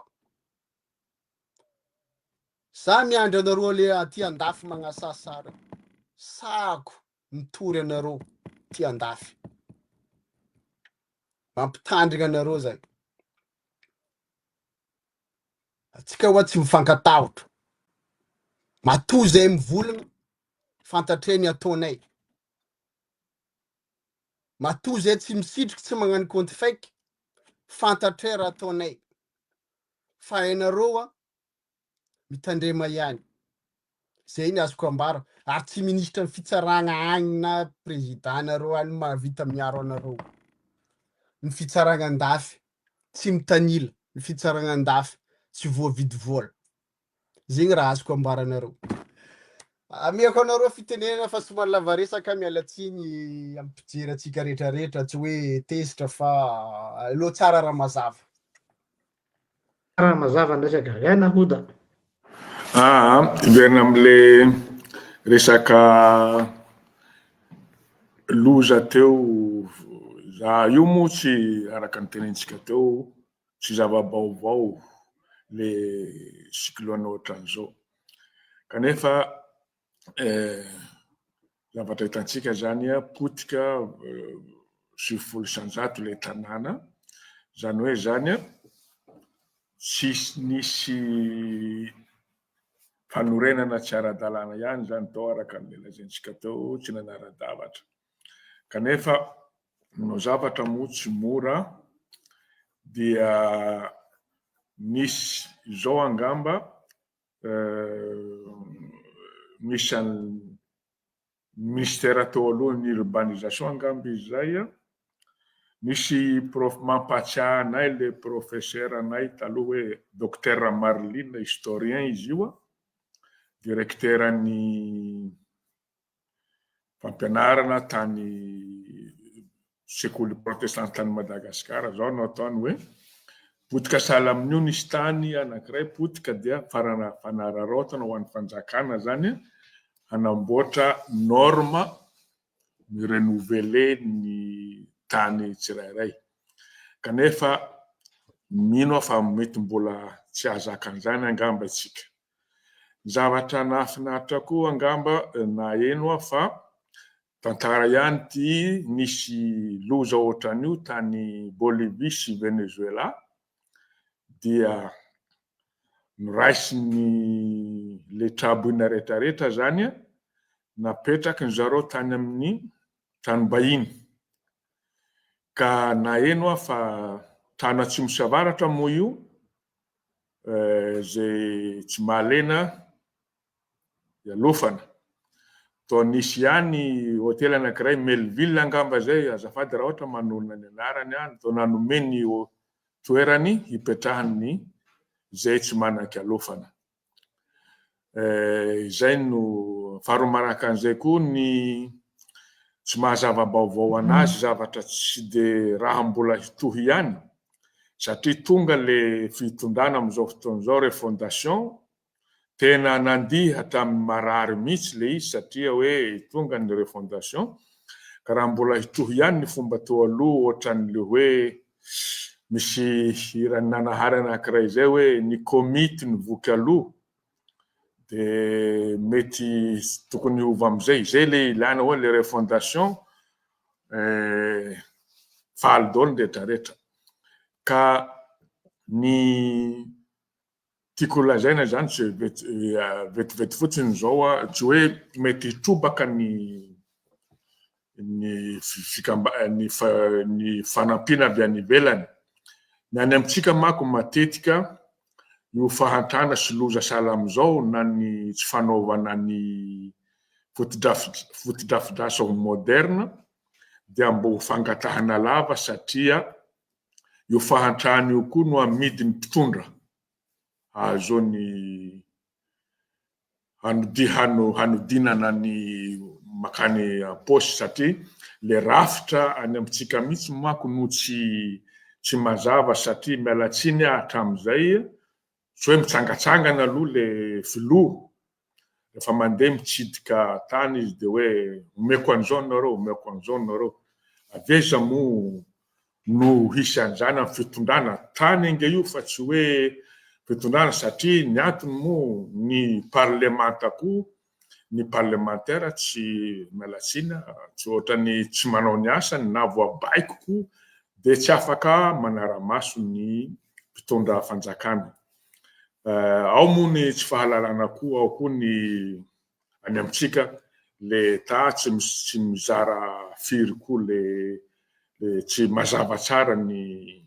Za miandry anareo le aty andafy magnasasa reo. Sahako mitory anareo ty andafy. Mampitandrigna anareo zay. Atsika hoa tsy mifankatahotra. Matoa zay mivolagna, fantatray ny ataonay. Matoa zay tsy misitriky tsy magnano compte fake, fantatray raha ataonay. Fa hainareo a, mitandrema ihany. Zay ny azoko ambara. Ary tsy minisitra ny fitsaragna agny na président nareo any mahavita miaro anareo. Ny fitsaragna andafy. Tsy mitanila, ny fitsaragna andafy tsy voavidy vola. Zegny raha azoko ambara anareo. Ameko anareo fitenenana fa somary lava resaka, miala tsiny amin'ny mpijery antsika rehetrarehetra, tsy hoe tezitra fa aleo tsara raha mazava. Tsara mazava ny resaka. Aina Hoda. Aa, hiverina amin'le resaka loza teo, za io moa tsy araka ny tenenintsika teo, tsy zava-baovao le cyclone ohatran'izao. Kanefa zavatra hitantsika zany potika 90% ilay tanàna, izany hoe zany tsisy nisy fanorenana tsy ara-dalàna ihany zany tao araka ny lazaintsika teo, tsy nanara-davatra. Kanefa manao zavatra moa tsy mora dia nisy izao angamba misy an'ny ministère teo aloha ny urbanisation angamba izy izay an, misy prof mampahatsiahy anay le professeur anay taloha hoe docteur Ramarline historien izy io an, directeur ny fampianarana tany sekoly protestanta tany Madagasikara, zao no ataony hoe potika sahala amin'io nisy tany anankiray potika dia farana fanararaotana ho an'ny fanjakana zany hanamboatra norme mi-renouveler ny tany tsirairay kanefa mino aho fa mety mbola tsy hahazaka an'izany angamba isika. Ny zavatra nahafinaritra koa angamba naheno aho fa tantara ihany ity, nisy loza ohatran'io tany Bolivie sy Venezuela dia noraisin'ny le traboina retraretra zany napetraky ny zareo tany amin'ny tranom-bahiny. Ka naheno aho fa trano atsimo sy avaratra moa io izay tsy mahalena ialofana. Toa nisy ihany hotely anankiray, Melville angamba izay, azafady raha ohatra manonona ny anarany aho, toa nanome ny toerany hipetrahan'ny izay tsy manan-kialofana. Izay no faharoa manaraka an'izay koa ny tsy maha zava-baovao an'azy zavatra tsy de raha mbola hitohy ihany satria tonga le fitondrana amin'izao fotoana izao refondation tena nandihy hatramin'ny marary mihitsy le izy satria hoe tonga ny refondation ka raha mbola hitohy ihany ny fomba teo aloha ohatran'le hoe Misy hiran'i Nanahary anankiray izay hoe ny komity ny voky aloha dia mety tokony hiova amin'izay. Izay ilay ilana hoe le refondation faly daholo ny rehetra rehetra. Ka ny Tiako holazaina izany tsy vetivety fotsiny izao tsy hoe mety hitrobaka ny ny ny ny fanampiana avy any ivelany. Ny any amintsika manko matetika io fahantrana sy loza sahala amin'izao na ny tsy fanaovana ny fotodrafitrasa ho moderne dia mbo ho fangatahana lava satria Io fahantrana io koa no amidin'ny mpitondra hahazoany hanodinana ny makany am-paosy satria le rafitra any amintsika mihitsy manko no tsy tsy mazava satria miala tsiny aho hatramin'izay tsy hoe mitsangatsangana aloha le filoha rehefa mandeha mitsidika tany izy dia hoe omeko an'izao nareo, omeko an'izao nareo. Avy aiza moa no hisy an'izany amin'ny fitondrana? Tany ange io fa tsy hoe fitondrana satria ny antony moa ny parlemanta koa, ny parlemantera tsy, miala tsiny, tsy ohatran'ny tsy manao ny asany na voabaiko koa dia tsy afaka manara-maso ny mpitondra fanjakana. Ao moa ny tsy fahalalana koa, ao koa ny any amintsika le Etat tsy tsy mizara firy koa le le tsy mazava tsara ny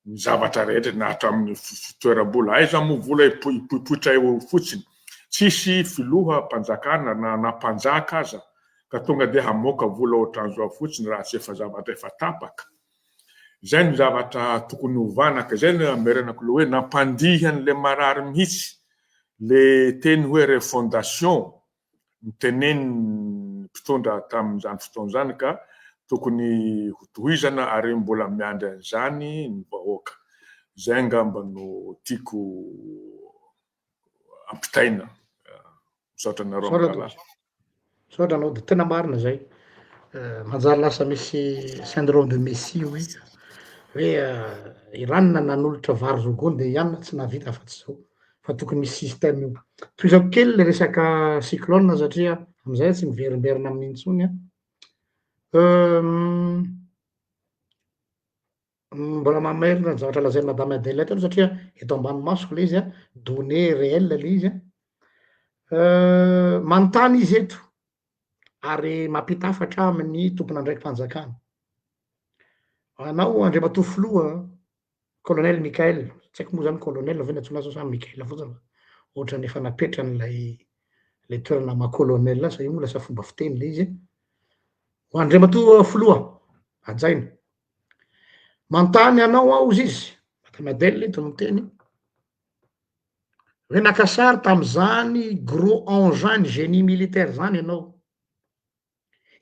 ny zavatra rehetra na hatramin'ny fitoeram-bola. Aiza moa vola hipoipoitra eo fotsiny. Tsisy filoha mpanjakana na na mpanjaka aza ka tonga dia hamoaka vola ohatran'izao fotsiny raha tsy efa zavatra efa tapaka. Izay no zavatra tokony hovana ka izay no amerenako le hoe nampandihy an'le marary mihitsy le teny hoe refondation notenenin'ny mpitondra tamin'izany fotoana izany ka tokony hotohizana ary mbola miandry an'izany ny vahoaka. Izay angamba no tiako ampitaina. Misaotra anareo mirahalahy. Misaotra anao, de tena marina zay. Manjary lasa misy syndrome de Messi hoe hoe i ranona nanolotra vary roa gony de i anona tsy nahavita afa-tsy zao, fa tokony misy système io. Tohizako kely le resaka cyclone satria amizay aho tsy miverimberina amin'iny intsony an. Mbola mamerina ny zavatra lazain'i madame Adèle eto aloha satria eto ambany masoko le izy an, donnée réelle le izy an, manontany izy eto ary mampita hafatra amin'ny tompon'andraiki-panjakana, anao Andriamatoa Filoha Colonel Mickaël, tsy haiko moa zany colonel ve no antsoina azy sa Mickaël fotsiny fa ohatran'ny efa napetrany lay le toerana maha colonel azy fa io moa lasa fomba fiteny le izy, ho Andriamatoa Filoha hajaina, Manontany anao aho hozy izy, madame Adèle eto no miteny, hoe naka sary tamin'izany gros engin ny génie militaire zany ianao.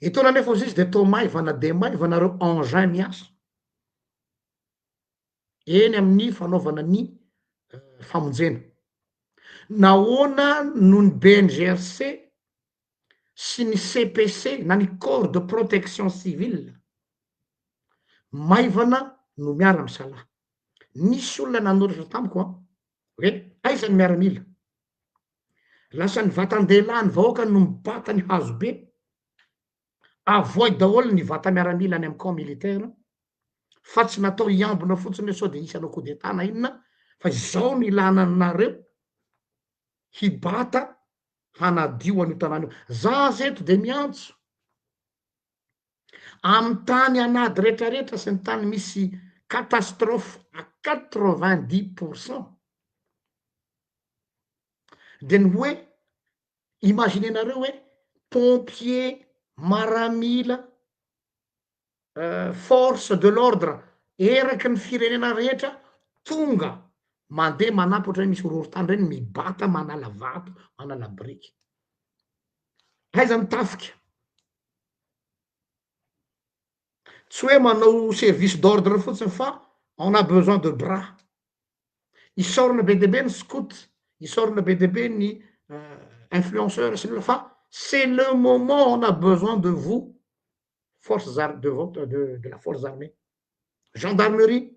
Etoana anefa hozy izy de toa maivana de maivana ireo engin miasa eny amin'ny fanaovana ny famonjena. Nahoana no ny BNGRC sy ny CPC na ny corps de protection civile maivana no miara misalahy. Nisy olona nanoratra tamiko an, hoe aiza ny miaramila? Lasa ny vatan-dehilahy ny vahoaka no mibata ny hazo be, avoay daholo ny vata miaramila any amin'ny camp militaire fa tsy natao hiambina fotsiny hoe sao de hisy hanao coup d'etat na inona fa izao no ilana anareo hibata hanadio an'io tanàna io. Za aza eto de miantso amin'ny tany an'ady retraretra sy ny tany misy catastrophe à 90 pour cent de ny hoe imaginenareo hoe pompier, maramila, force de l'ordre eraky ny firenena rehetra tonga mandeha manampy ohatrany hoe misy horohorontany reny mibata manala vato manala biriky, aiza ny tafika? Tsy hoe manao service d'ordre fotsiny fa on a besoin de bras, isaorana be dia be ny scout, isaorana be dia be ny influenceur sy ny olona fa c'est le moment on a besoin de vous forces ar- de votre de de la forces armées, gendarmerie,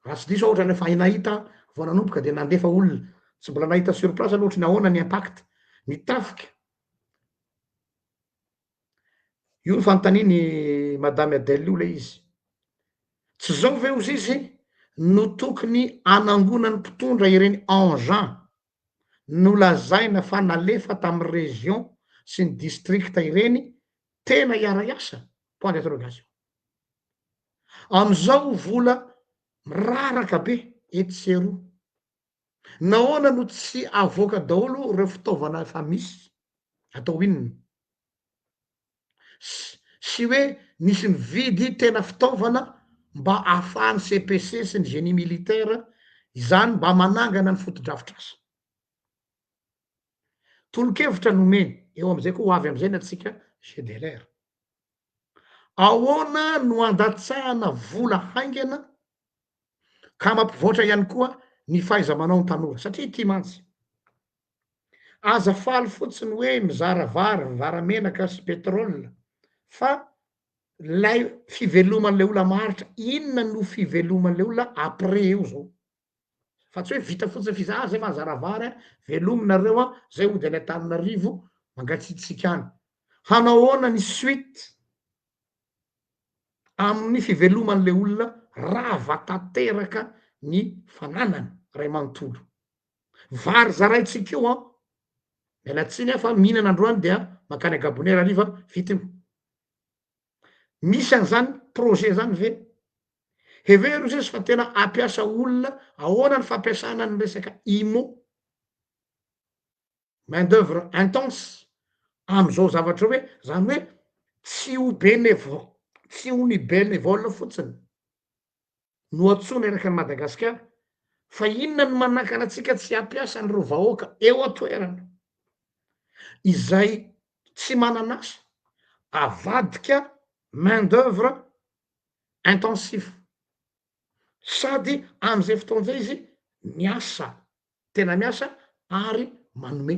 raha tsy diso aho ohatrany efa nahita vao nanomboka de nandefa olona, tsy mbola nahita sur place aloha ohatry ny ahoana ny impact, ny tafika, io ny fanontanian'i madame Adèle io le izy, tsy zao ve ozy izy no tokony hanangonan'ny mpitondra ireny engins nolazaina fa nalefa tamin'ny région sy ny district ireny tena hiara-hiasa? Point d'interrogation. Amin'izao vola miraraka be etsy sy eroa. Nahoana no tsy avoaka daholo ireo fitaovana efa misy? Atao inona? Sy hoe nisy nividy tena fitaovana mba ahafahan'ny CPC sy ny génie militaire izany mba manangana ny fotodrafitrasa. Tolo-kevitra nomeny, eo amizay koa ho avy amizay ny antsika GDLR. Ahoana no andatsahana vola haingana ka mampivoatra ihany koa ny fahaiza-manao ny tanora? Satria ity mantsy, Aza faly fotsiny hoe mizara vary, mizara menaka sy pétrole fa lay fiveloman'le olona maharitra, inona no fiveloman'le olona après eo zao? Fa tsy hoe vita fotsiny fiza- ah zay fa nizara vary an, velomy nareo an, zay hody any Antananarivo mangatsiatsiaka any. Hanao ahoana ny suite amin'ny fiveloman'le olona rava tanteraka ny fananany ray manontolo? Vary zaraintsika io an! Miala tsiny aho fa mihinana androany dia mankany Gabonais hariva, vita io. Misy an'izany projet zany ve? Hevero izy fa tena hampiasa olona, ahoana ny fampiasana ny resaka IMO, main d'oeuvre intense, am'izao zavatra hoe, zany hoe tsy ho benevol, tsy ho ny benevole fotsiny. no antsoina eraky an'i Madagasikara, fa inona no manakana antsika tsy hampiasa an'ireo vahoaka eo an-toerana izay tsy manana asa, avadika main d'oeuvre intensif, sady am'izay fotoana zay izy miasa, tena miasa ary manome.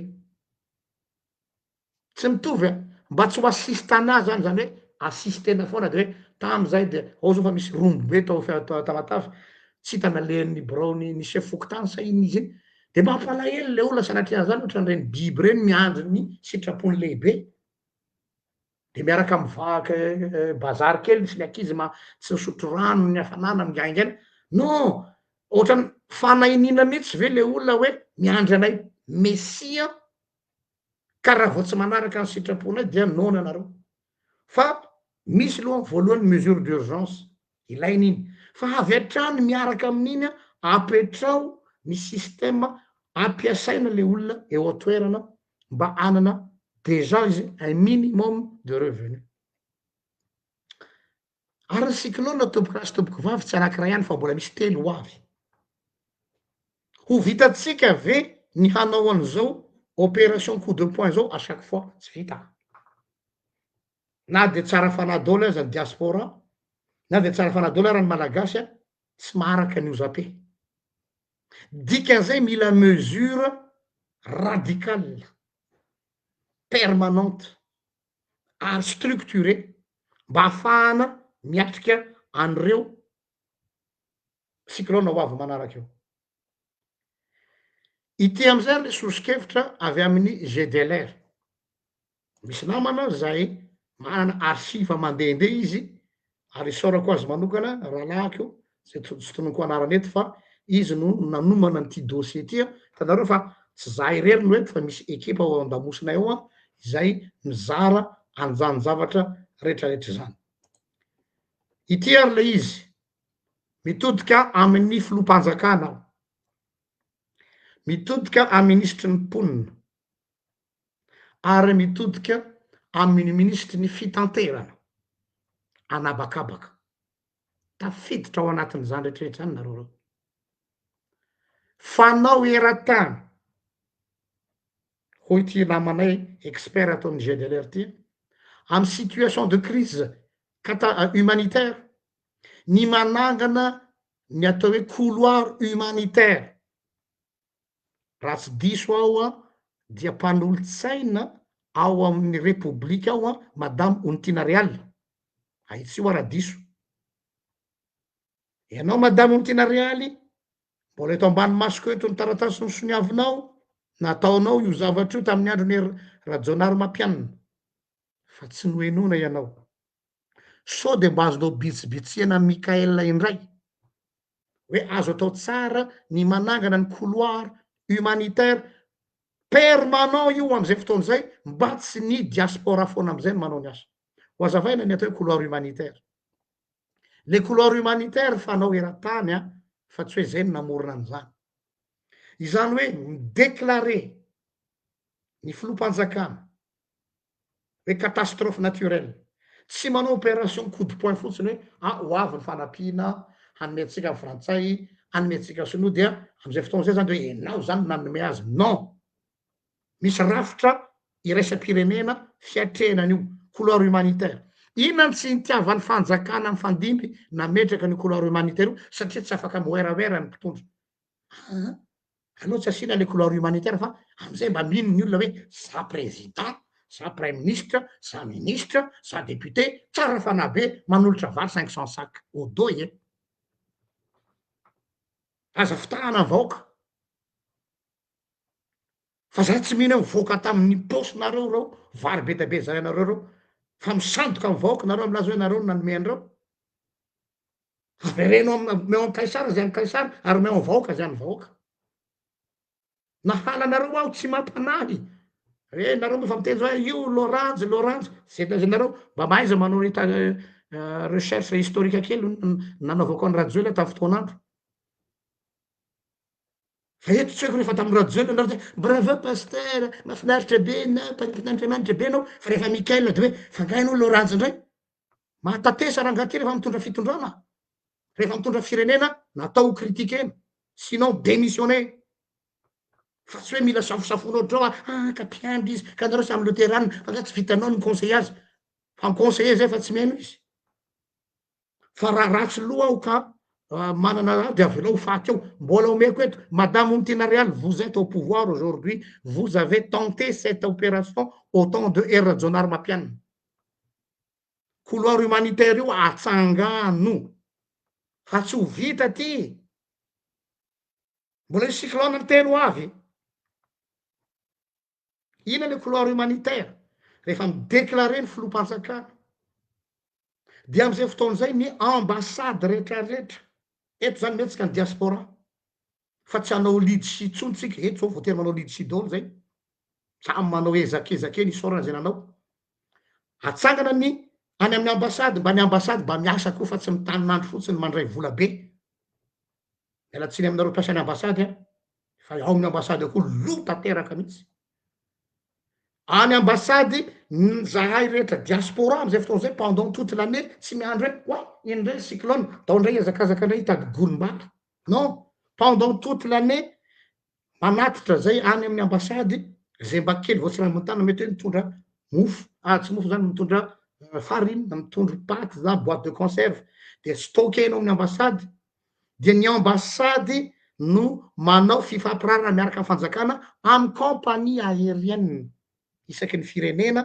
Tsy mitovy an! Mba tsy ho assistanat zany, zany hoe assistena foana de hoe tamy zay de ao zao fa misy rombo be tao Tamatave, tsy hita nalehan'ny biraon'ny ny chef fokontany sa inona izy iny, de mampalahelo le olona sanatria an'zany ohatran'ireny biby ireny miandry ny sitrapon'ny lehibe, de miaraka mivaky bazary kely sy ny ankizy ma- tsy misotro rano ny hafanana migaingaina, non! Ohatran'ny fanahinina mihitsy ve le olona hoe miandry anay mesia Ka raha vao tsy manaraka ny sitraponay dia noana nareo. Fa misy aloha voalohany mesure d'urgence, ilaina iny. Fa avy hatrany miaraka amin'iny apetrao ny système ampiasaina le olona eo an-toerana mba hanana déjà izy un minimum de revenu. Ary ny cyclone tompokolahy sy tompokovavy tsy anakiray ihany fa mbola misy telo ho avy. Ho vitantsika ve ny hanao an'izao opération coup de poing zao à chaque fois? Tsy vita. Na de tsara fanahy daholo aza ny diaspora, na de tsara fanahy daholo ara ny malagasy a, tsy maharaka ny ozape. Dikan'izay mila mesure radicale, permanente. ary structuré mba hahafahana miatrika an'ireo cyclone ho avy manaraka eo. Ity amizay ary le soso-kevitra avy amin'ny GDLR. Misy namana zay manana archive mandehandeha izy ary isaorako azy manokana rahalahiko zay tsy tononiko anarana eto fa izy no nanomana an'ity dossier ity an, hitanareo fa tsy za irery no eto fa misy ekipa ao an-damosinay ao an izay mizara an'izany zavatra retraretra izany. Ity ary le izy, mitodika amin'ny filoham-panjakana aho, mitodika amin'ny minisitry ny mponina, ary mitodika amin'ny minisitry ny fitanterana an'habakabaka. Tafiditra ao anatin'izany rehetrarehetra izany nareo reo. Fanao eran-tany, hoy ity namanay expert ato amin'ny GDLR ity, amin'ny situation de crise cata- humanitaire, ny manangana ny atao hoe couloir humanitaire. Raha tsy diso aho an, dia mpanolotsaina ao amin'ny Repoblika ao an, Madame Onitiana Real. Ahitsio aho raha diso. Ianao Madame Onitiana Realy, mbola eto ambany masoko eto ny taratasy nosoniavinao, nataonao io zavatra io tamin'ny andron'i Hery Rajaonarimampianina, fa tsy nohenoina ianao. Sao dia mba azonao bitsibitsihana Mickaël indray hoe azo atao tsara ny manangana ny couloir humanitaire permanent io am'izay fotoana izay mba tsy ny diaspora foana am'izay no manao ny asa. Ho azavaina ny atao hoe couloir humanitaire. Le couloir humanitaire fanao eran-tany an, fa tsy hoe zay no namorona an'izany. Izany hoe mi-declarer ny filoham-panjakana hoe catastrophe naturelle, tsy manao opération coup de poing fotsiny hoe ah ho avy ny fanampiana hanome antsika ny frantsay, hanome antsika sinoa dia am'izay fotoana zay zany de hoe enao zany no nanome azy, non! Misy rafitra iraisam-pirenena fiatrehana an'io, couloir humanitaire. Inona no tsy nitiavan'ny fanjakana mifandimby nametraka an'io couloir humanitaire io satria tsy afaka miwerawera ny mpitondra. Aa aleo tsy asiana le couloir humanitaire fa amizay mba mino ny olona hoe za président, za praiminisitra, za ministre, za député, tsara fanahy be manolotra vary 500 sac au dos e! Aza fitahana ny vahoaka fa za tsy mino hoe mivoaka tamin'ny paosinareo reo vary be dia be zarainareo reo fa misandoka amin'ny vahoaka nareo milaza hoe nareo no nanome an'ireo. Avereno am omeo an'i Kaisara izay an'i Kaisara ary omeo an'ny vahoaka izay an'ny vahoaka. Nahala anareo aho tsy mampanahy. Re nareo moa efa miteny zao hoe io loranjy loranjy, zay lazainareo mba mahaiza manao ny recherche historique kely nanaovako an'i Rajoelina tamin'ny fotoan'andro. Fa eto tsy haiko rehefa tamin'i Rajoelina nareo de bravo pasteur, mahafinaritra be enao, mpanompon'Andriamanitra be enao, fa rehefa Mickaël de hoe fa nga enao loranjy indray. Mahatatesa rangahy ty rehefa mitondra fitondrana. Rehefa mitondra firenena, natao ho critiquer-na, sinon démissionner. Fa tsy hoe mila safosafoina ohatr'izao ah, ah ka mpiandry izy, ka nareo samy loterana, fa nga tsy vitanao ny mi-conseiller azy. Fa mi-conseiller zay fa tsy mihaino izy. Fa raha ratsy loha aho ka manana raha de avelao ho faty eo. Mbola omeko eto, Madame Onitiana Realy, vous etes au pouvoir aujourd'hui, vous avez tenté cette opération au temps de Hery Rajaonarimampianina. Couloir humanitaire io atsangano fa tsy ho vita ty. Mbola hisy cyclone ny telo ho avy. Inona le couloir humanitaire? Rehefa mi-declarer ny filoham-panjakana dia am'izay fotoana izay ny ambassade retraretra, eto zany mihetsika ny diaspora fa tsy hanao leadership intsony tsika, eto zao voatery manao leadership daholo zay, samy manao ezakezaka eny isaorana zay nanao. Atsangana ny any amin'ny ambassade mba ny ambassade mba miasa koa fa tsy mitanin'andro fotsiny mandray vola be. Miala tsiny aminareo mpiasan'ny ambassade an, fa ao amin'ny ambassade ao koa lo tanteraka mihitsy. Any ambassade ny zahay rehetra diaspora am'izay fotoana zay pendant toute l'année tsy miandry hoe oay iny ndray cyclone, dao ndray hiazakazaka ndray hitady gonim-bala. Non, pendant toute l'année manatitra zay any amin'ny ambassade zay mba kely vao tsy raha mety hoe mitondra mofo, ah tsy mofo zany, mitondra farine, mitondra paty na boite de conserve, de stockena ao amin'ny ambassade, dia ny ambassade no manao fifampirarana miaraka amin'ny fanjakana amin'ny compagnie aérienne isaky ny firenena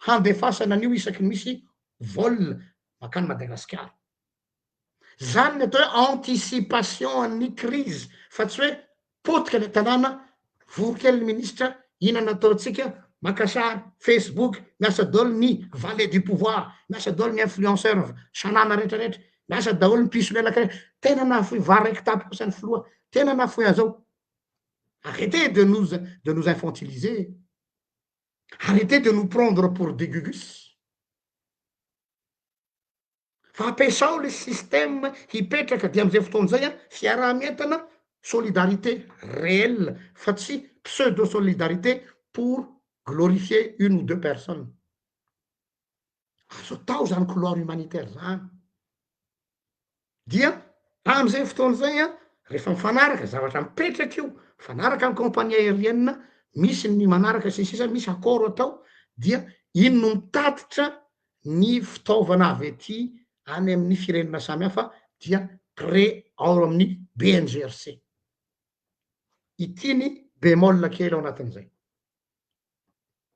handefasana an'io isaky ny misy vol makany Madagasikara. Zany ny atao hoe anticipation an'ny crise fa tsy hoe potika ny tanàna, vory kely ny ministra, inona no ataontsika, maka sary, facebook, miasa daholo ny valet du pouvoir, miasa daholo ny influenceur sanana retraretra, miasa daholo ny mpisolelaka rehetra, tena nahafoy vary iray kitapo kosa ny filoha, tena nahafoy an'izao. Arrêtez de nous de nous infantiliser, arrêtez de nous prendre pour des gugus. Fa ampiasao le système hipetraka de amizay fotoana zay an, fiaraha-mientana, solidarité réelle fa tsy pseudo solidarité pour glorifier une ou deux personnes. Azo atao zany couloir humanitaire zany. Dia amizay fotoana zay an, rehefa mifanaraka, zavatra mipetraka io, mifanaraka amy compagnie aérienne, misy ny manaraka sy ny sisa, misy accord atao, dia iny no mitatitra ny fitaovana avy aty any amin'ny firenena samy hafa dia prêt ao amin'ny BNGRC. Ity ny bémol kely ao anatin'izay.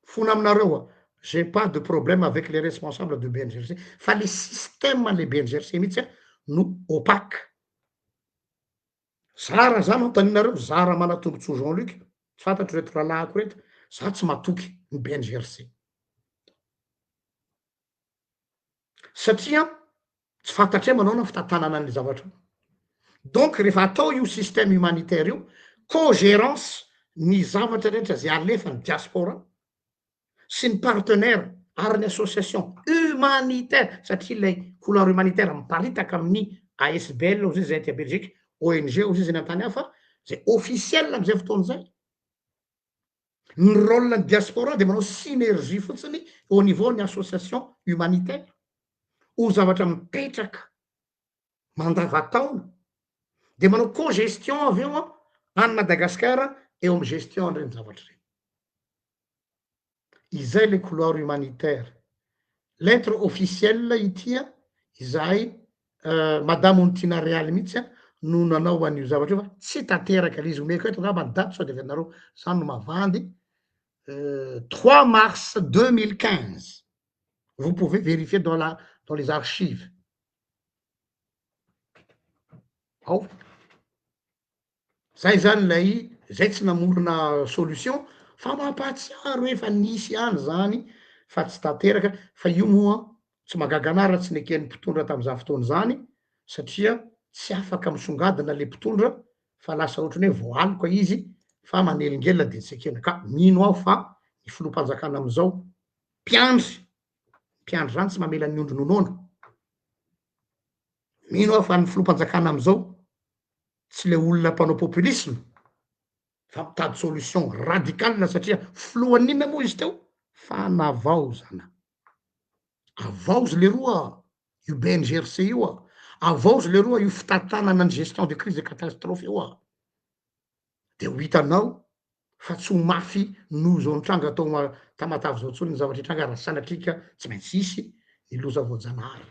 Fona aminareo a, j'ai pas de problème avec les responsables de BNGRC, fa le système le BNGRC mihitsy a no opaque. Zara za no antaninareo, zara Manatombotsoa Jean Luc, tsy fantatro reto rahalahiko reto, za tsy matoky ny BNGRC. Satria tsy fantatray manaona fitantanana an'le zavatra io. Donc rehefa atao io système humanitaire io, co-gérance ny zavatra rehetra zay alefan'ny diaspora sy ny partenaire ary ny association humanitaire, satria ilay couloir humanitaire miparitaka amin'ny ASBL ozy izy zay aty Belgique, ONG ozy izy any an-tany hafa, zay officiel am'izay fotoana zay. Ny rôle ny diaspora de manao synergie fotsiny au niveau ny association humanitaire ho zavatra mipetraka mandavataona de manao co-gestion avy eo an any Madagasikara eo amy gestion an'ireny zavatra ireny. Izay le couloir humanitaire. Lettre officielle ity an, izahay Madame Onitiana Realy mihitsy an no nanao an'io zavatra io fa tsy tanteraka le izy, omeko eto angamba ny daty sao de averinareo za no mavandy, trois mars 2015, vous pouvez vérifier dans la dans les archives. Ao. Zay zany ilay, zay tsy namorona solution fa mampahatsiaro hoe efa nisy ihany zany fa tsy tanteraka, fa io moa tsy mahagaga anah raha tsy neken'ny mpitondra tam'zany fotoana zany satria tsy afaka misongadina le mpitondra fa lasa ohatran'ny hoe voaaloka izy fa manelingelina de tsy ekena, ka mino aho fa ny filoham-panjakana am'zao mpiandry, mpiandry zany tsy mamela ny ondry nonoana, mino aho fa ny filoham-panjakana am'zao tsy le olona mpanao populisme fa mitady solution radicale satria filohan'ny inona moa izy teo? Fanavaozana. Avaozy leroa io BNGRC io a! Avaozy leroa io fitantanana ny gestion de crise et catastrophe io ah! De ho hitanao fa tsy ho mafy noho izao nitranga tao Tamatave izao intsony ny zavatra hitranga raha sanatria ka tsy maintsy hisy ny loza voajanahary.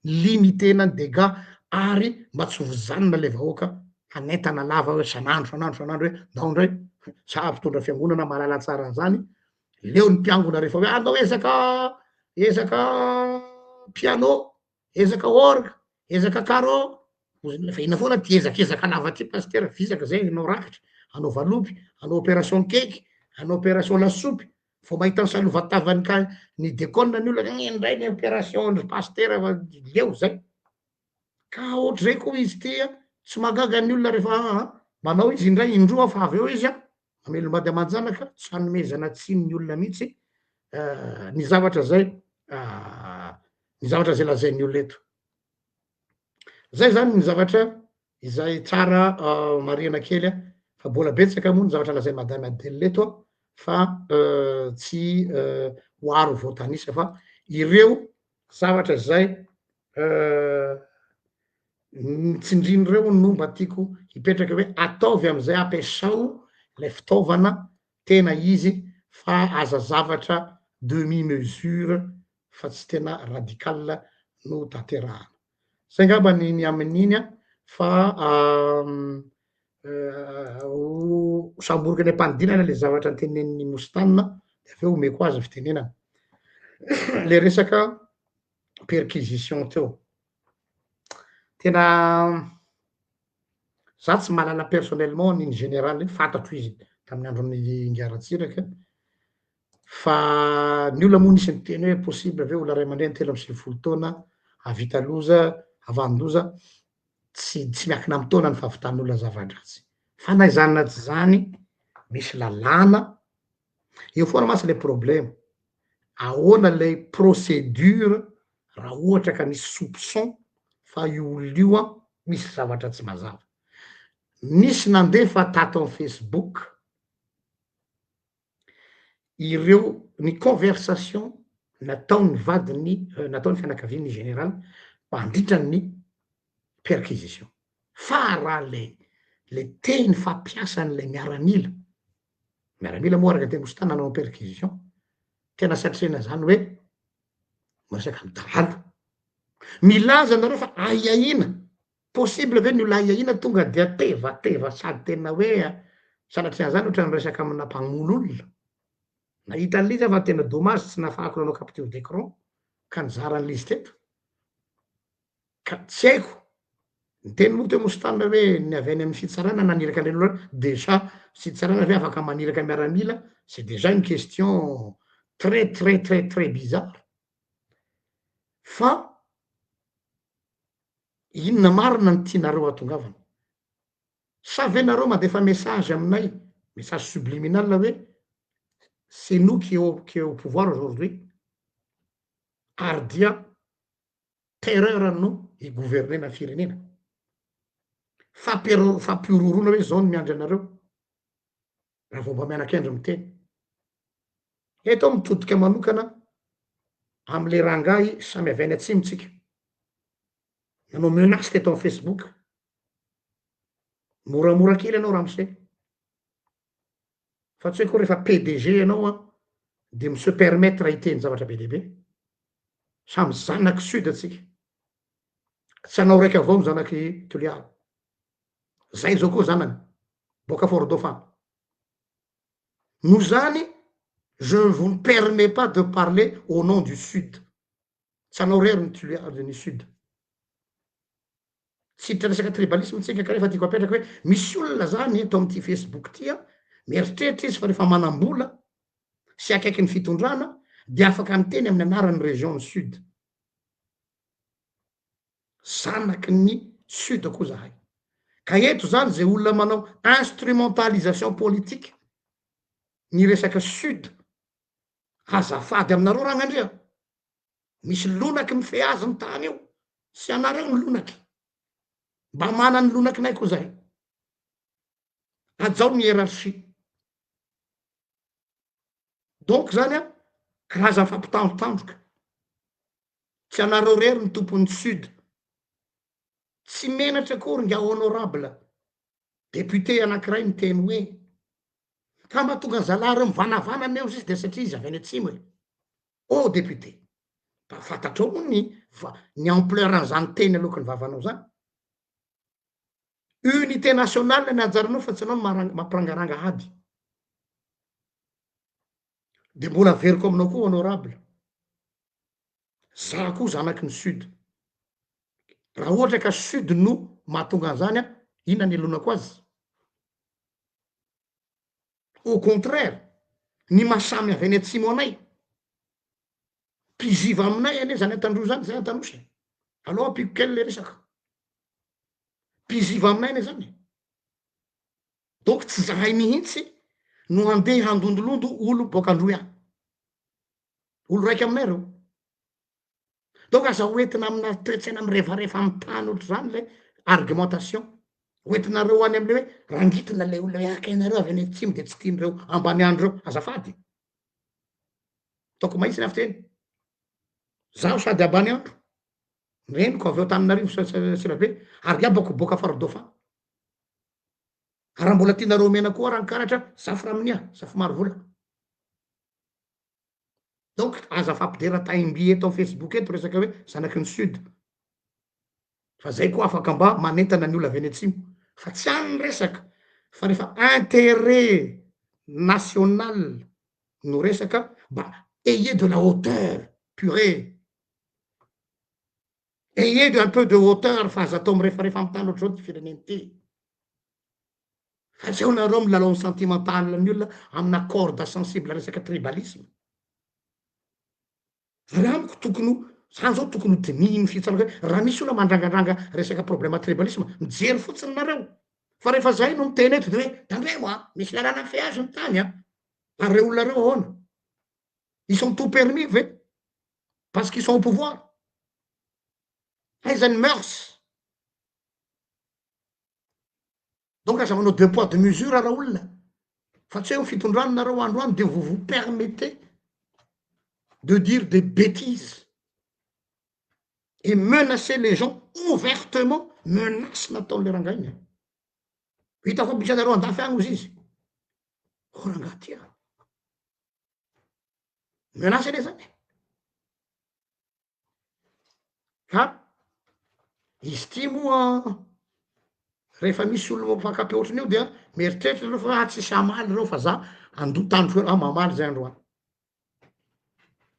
Limiter-na ny dégâts ary mba tsy ho vizanina ilay vahoaka hanentana lava hoe isan'andro isan'andro isan'andro hoe ndao indray, za mpitondra fiangonana mahalala tsara an'izany, leo ny mpiangona rehefa hoe andao ezaka ezaka piano, ezaka orgue, ezaka carreau, fa inona foana ty ezakezaka lava ty pasitera, vizaka zay hanao rakitra, hanao valopy, hanao opération cake, hanao opération lasopy, vao mahita ny salova-tavan'ny ka ny dekona ny olona, iny ndray ny opération ndry pasitera fa leo zay. Ka ohatr'izay koa izy ty an, tsy mahagaga ny olona rehefa aa manao izy indray indroa fa avy eo izy an, mamelom-bady aman-janaka, tsy hanomezana tsiny ny olona mihitsy ny zavatra zay ny zavatra zay lazain'ny olona eto. Zay zany ny zavatra izay tsara marihana kely an, fa mbola betsaka moa ny zavatra lazain'i madame Adèle eto an, fa tsy ho aro voatanisa fa ireo zavatra zay Ny tsindrin'ireo no mba tiako hipetraka hoe ataovy amizay ampiasao ilay fitaovana tena izy fa aza zavatra demi mesure fa tsy tena radical no tanterahana. Zay angamba ny ny amin'iny an fa ho samboriko any am-panidinana le zavatra notenenin'i Moustane de avy eo omeko azy ny fitenenana. Le resaka perquisition teo. Tena za tsy mahalala personnellement an'iny général iny, fantatro izy tamin'ny andron'ny Ingahy Ratsiraka, fa ny olona moa nisy niteny hoe possible ve olona ray aman-dreny 93 taona hahavita loza, havanon-doza, tsy tsy miankina amin'ny taona ny fahavitan'olona zava-dratsy, fa na izany na tsy izany misy lalàna, eo foana mantsy le problema, ahoana lay procédure raha ohatra ka misy soupçon fa io olona io an misy zavatra tsy mazava. Nisy nandefa tato am facebook ireo ny conversation nataon'ny vadiny nataon'ny fianakavian'ny général mpandritra ny perquisition. Fa raha le le teny fampiasan'ilay miaramila, miaramila moa araka ny teny Mostan nanao perquisition, tena satrena zany hoe miresaka am dahalo. Milaza nareo fa ahiahiana, possible ve ny olona ahiahiana tonga dia tevateva sady tena hoe sanatria an'zany ohatran'ny miresaka amina mpamono olona. Nahita an'le izy aho fa tena dommage tsy nahafahako nanao capture d'écran ka nizara an'le izy teto. Ka tsy haiko, niteny moa teo Moustane hoe ny avy any amin'ny fitsarana naniraka an'ireny olona ireny, déjà fitsarana ve afaka maniraka miaramila, c'est déjà une question très très très très bizarre, fa inona marina no tianareo hahatongavana? Sa ve nareo mandefa message aminay, message subliminal hoe c'est nous qui au qui est au pouvoir aujourd'hui, ary dia terreur no hi-gouverner-na firenena. Fampihoro- fampihorohoroana hoe zao no miandry anareo, raha vao mba miana-kendry miteny. Eto aho mitodika manokana amle rangahy samy avy any atsimo tsika, nanao menace teto am facebook, moramora kely ianao ramose, fa tsy hoe koa rehefa PDG ianao an, de mi se permettre hiteny zavatra be dia be. Samy zanaky sud atsika. Tsy anao raiky avao ny zanaky Toliara. Zay zao koa zanany, boaka Fort Dauphin. Noho zany, je ne vous permets pas de parler au nom du sud. Tsy anao rery ny Toliara, ny sud. Tsy hiditra resaka tribalisme tsika kanefa tiako apetraka hoe misy olona zany eto amin'ity facebook ty an, mieritreritra izy fa rehefa manam-bola sy akaiky ny fitondrana de afaka miteny amin'ny anaran'ny region ny sud. Zanaky ny sud koa zahay. Ka eto zany ze olona manao instrumentalisation politique ny resaka sud, azafady aminareo ragnandria. Misy lonaky mifehy azy ny tany io, tsy anareo ny lonaky, mba mana ny lonakinay koa zahay, hajao ny hiérarchie, donc zany an, karazany fampitandrotandroka, tsy anareo rery ny tompon'ny sud. Tsy menatra akory nga honorable député anakiray miteny hoe ka mahatonga ny zalahy reo mivanavana anie ozy izy de satria izy avy any atsimo e! Oh député, mba fantatrao moa ny va- ny ampleur an'izany teny aloaky ny vavanao zany? Unité nationale ny anjaranao fa tsy anao no maha- mampirangaranga ady. De mbola averiko aminao koa honorable, za koa zanaky ny sud, raha ohatra ka sud no mahatonga an'izany an, inona ny ilonako azy? Au contraire, ny maha samy avy any atsimo anay, mpiziva aminay anie zany Antandroy zany, zay Antanosy e, aleo ampiako kely le resaka, mpiziva aminay anie zany e, donc tsy zahay mihitsy no handeha handondolondo olo boaka Androy any, olo raiky aminay reo. Donc aza hoentina amina toetsaina mirefarefa amy tany ohatr'izany le argumentation, hoentinareo any amle hoe rangitina le olona hoe ah kay nareo avy any atsimo de tsy tian'ireo ambaniandro reo, azafady, ataoko mahitsy ny fiteny, zaho sady ambaniandro, ny reniko avy ao Antananarivo sy Antsirabe ary ny abako boaka Fort Dauphin, ary raha mbola tianareo omena koa ara ny karatra, zafy Raminia, zafy Marovola. Donc aza fampidera taim-by eto am facebook eto resaka hoe zanaky ny sud fa zay koa afaka mba manentana ny olona avy any atsimo fa tsy any ny resaka fa rehefa interet national no resaka mba ayez de la hauteur purée, ayez de un peu de hauteur fa aza atao mirefarefa am tany ohatr'izao ty firenena ty. Fa tsy eo nareo milalao ny sentimental ny olona amina corde sensible resaka tribalisme. Ary amiko tokony ho, zany zao tokony ho dinihin'ny fitsarana hoe raha misy olona mandrangaranga resaka problème tribalisme, mijery fotsiny nareo. Fa rehefa zahay no miteny eto de hoe tandremo a, misy lalàna mifehy azy ny tany a. Ary reo olona reo ahoana? Ils sont tout permis ve? Parce qu'ils sont au pouvoir? Aiza ny mœurs? Donc aza manao deux poids deux mesures raolona fa tsy hoe eo fitondrana nareo androany de vous vous permettez de dire des betises et menacer les gens ouvertement, menace nataon'le rangahy iny e, hitako fa misy anareo andafy agny ozy izy, oh rangahy ty a, menace anie zany e. Ka izy ity moa rehefa misy olona mampakapeo ohatran'io dia mieritreritra nareo fa ah tsisy hamaly reo fa za andoha tandroka eo, ah mamaly zay androany.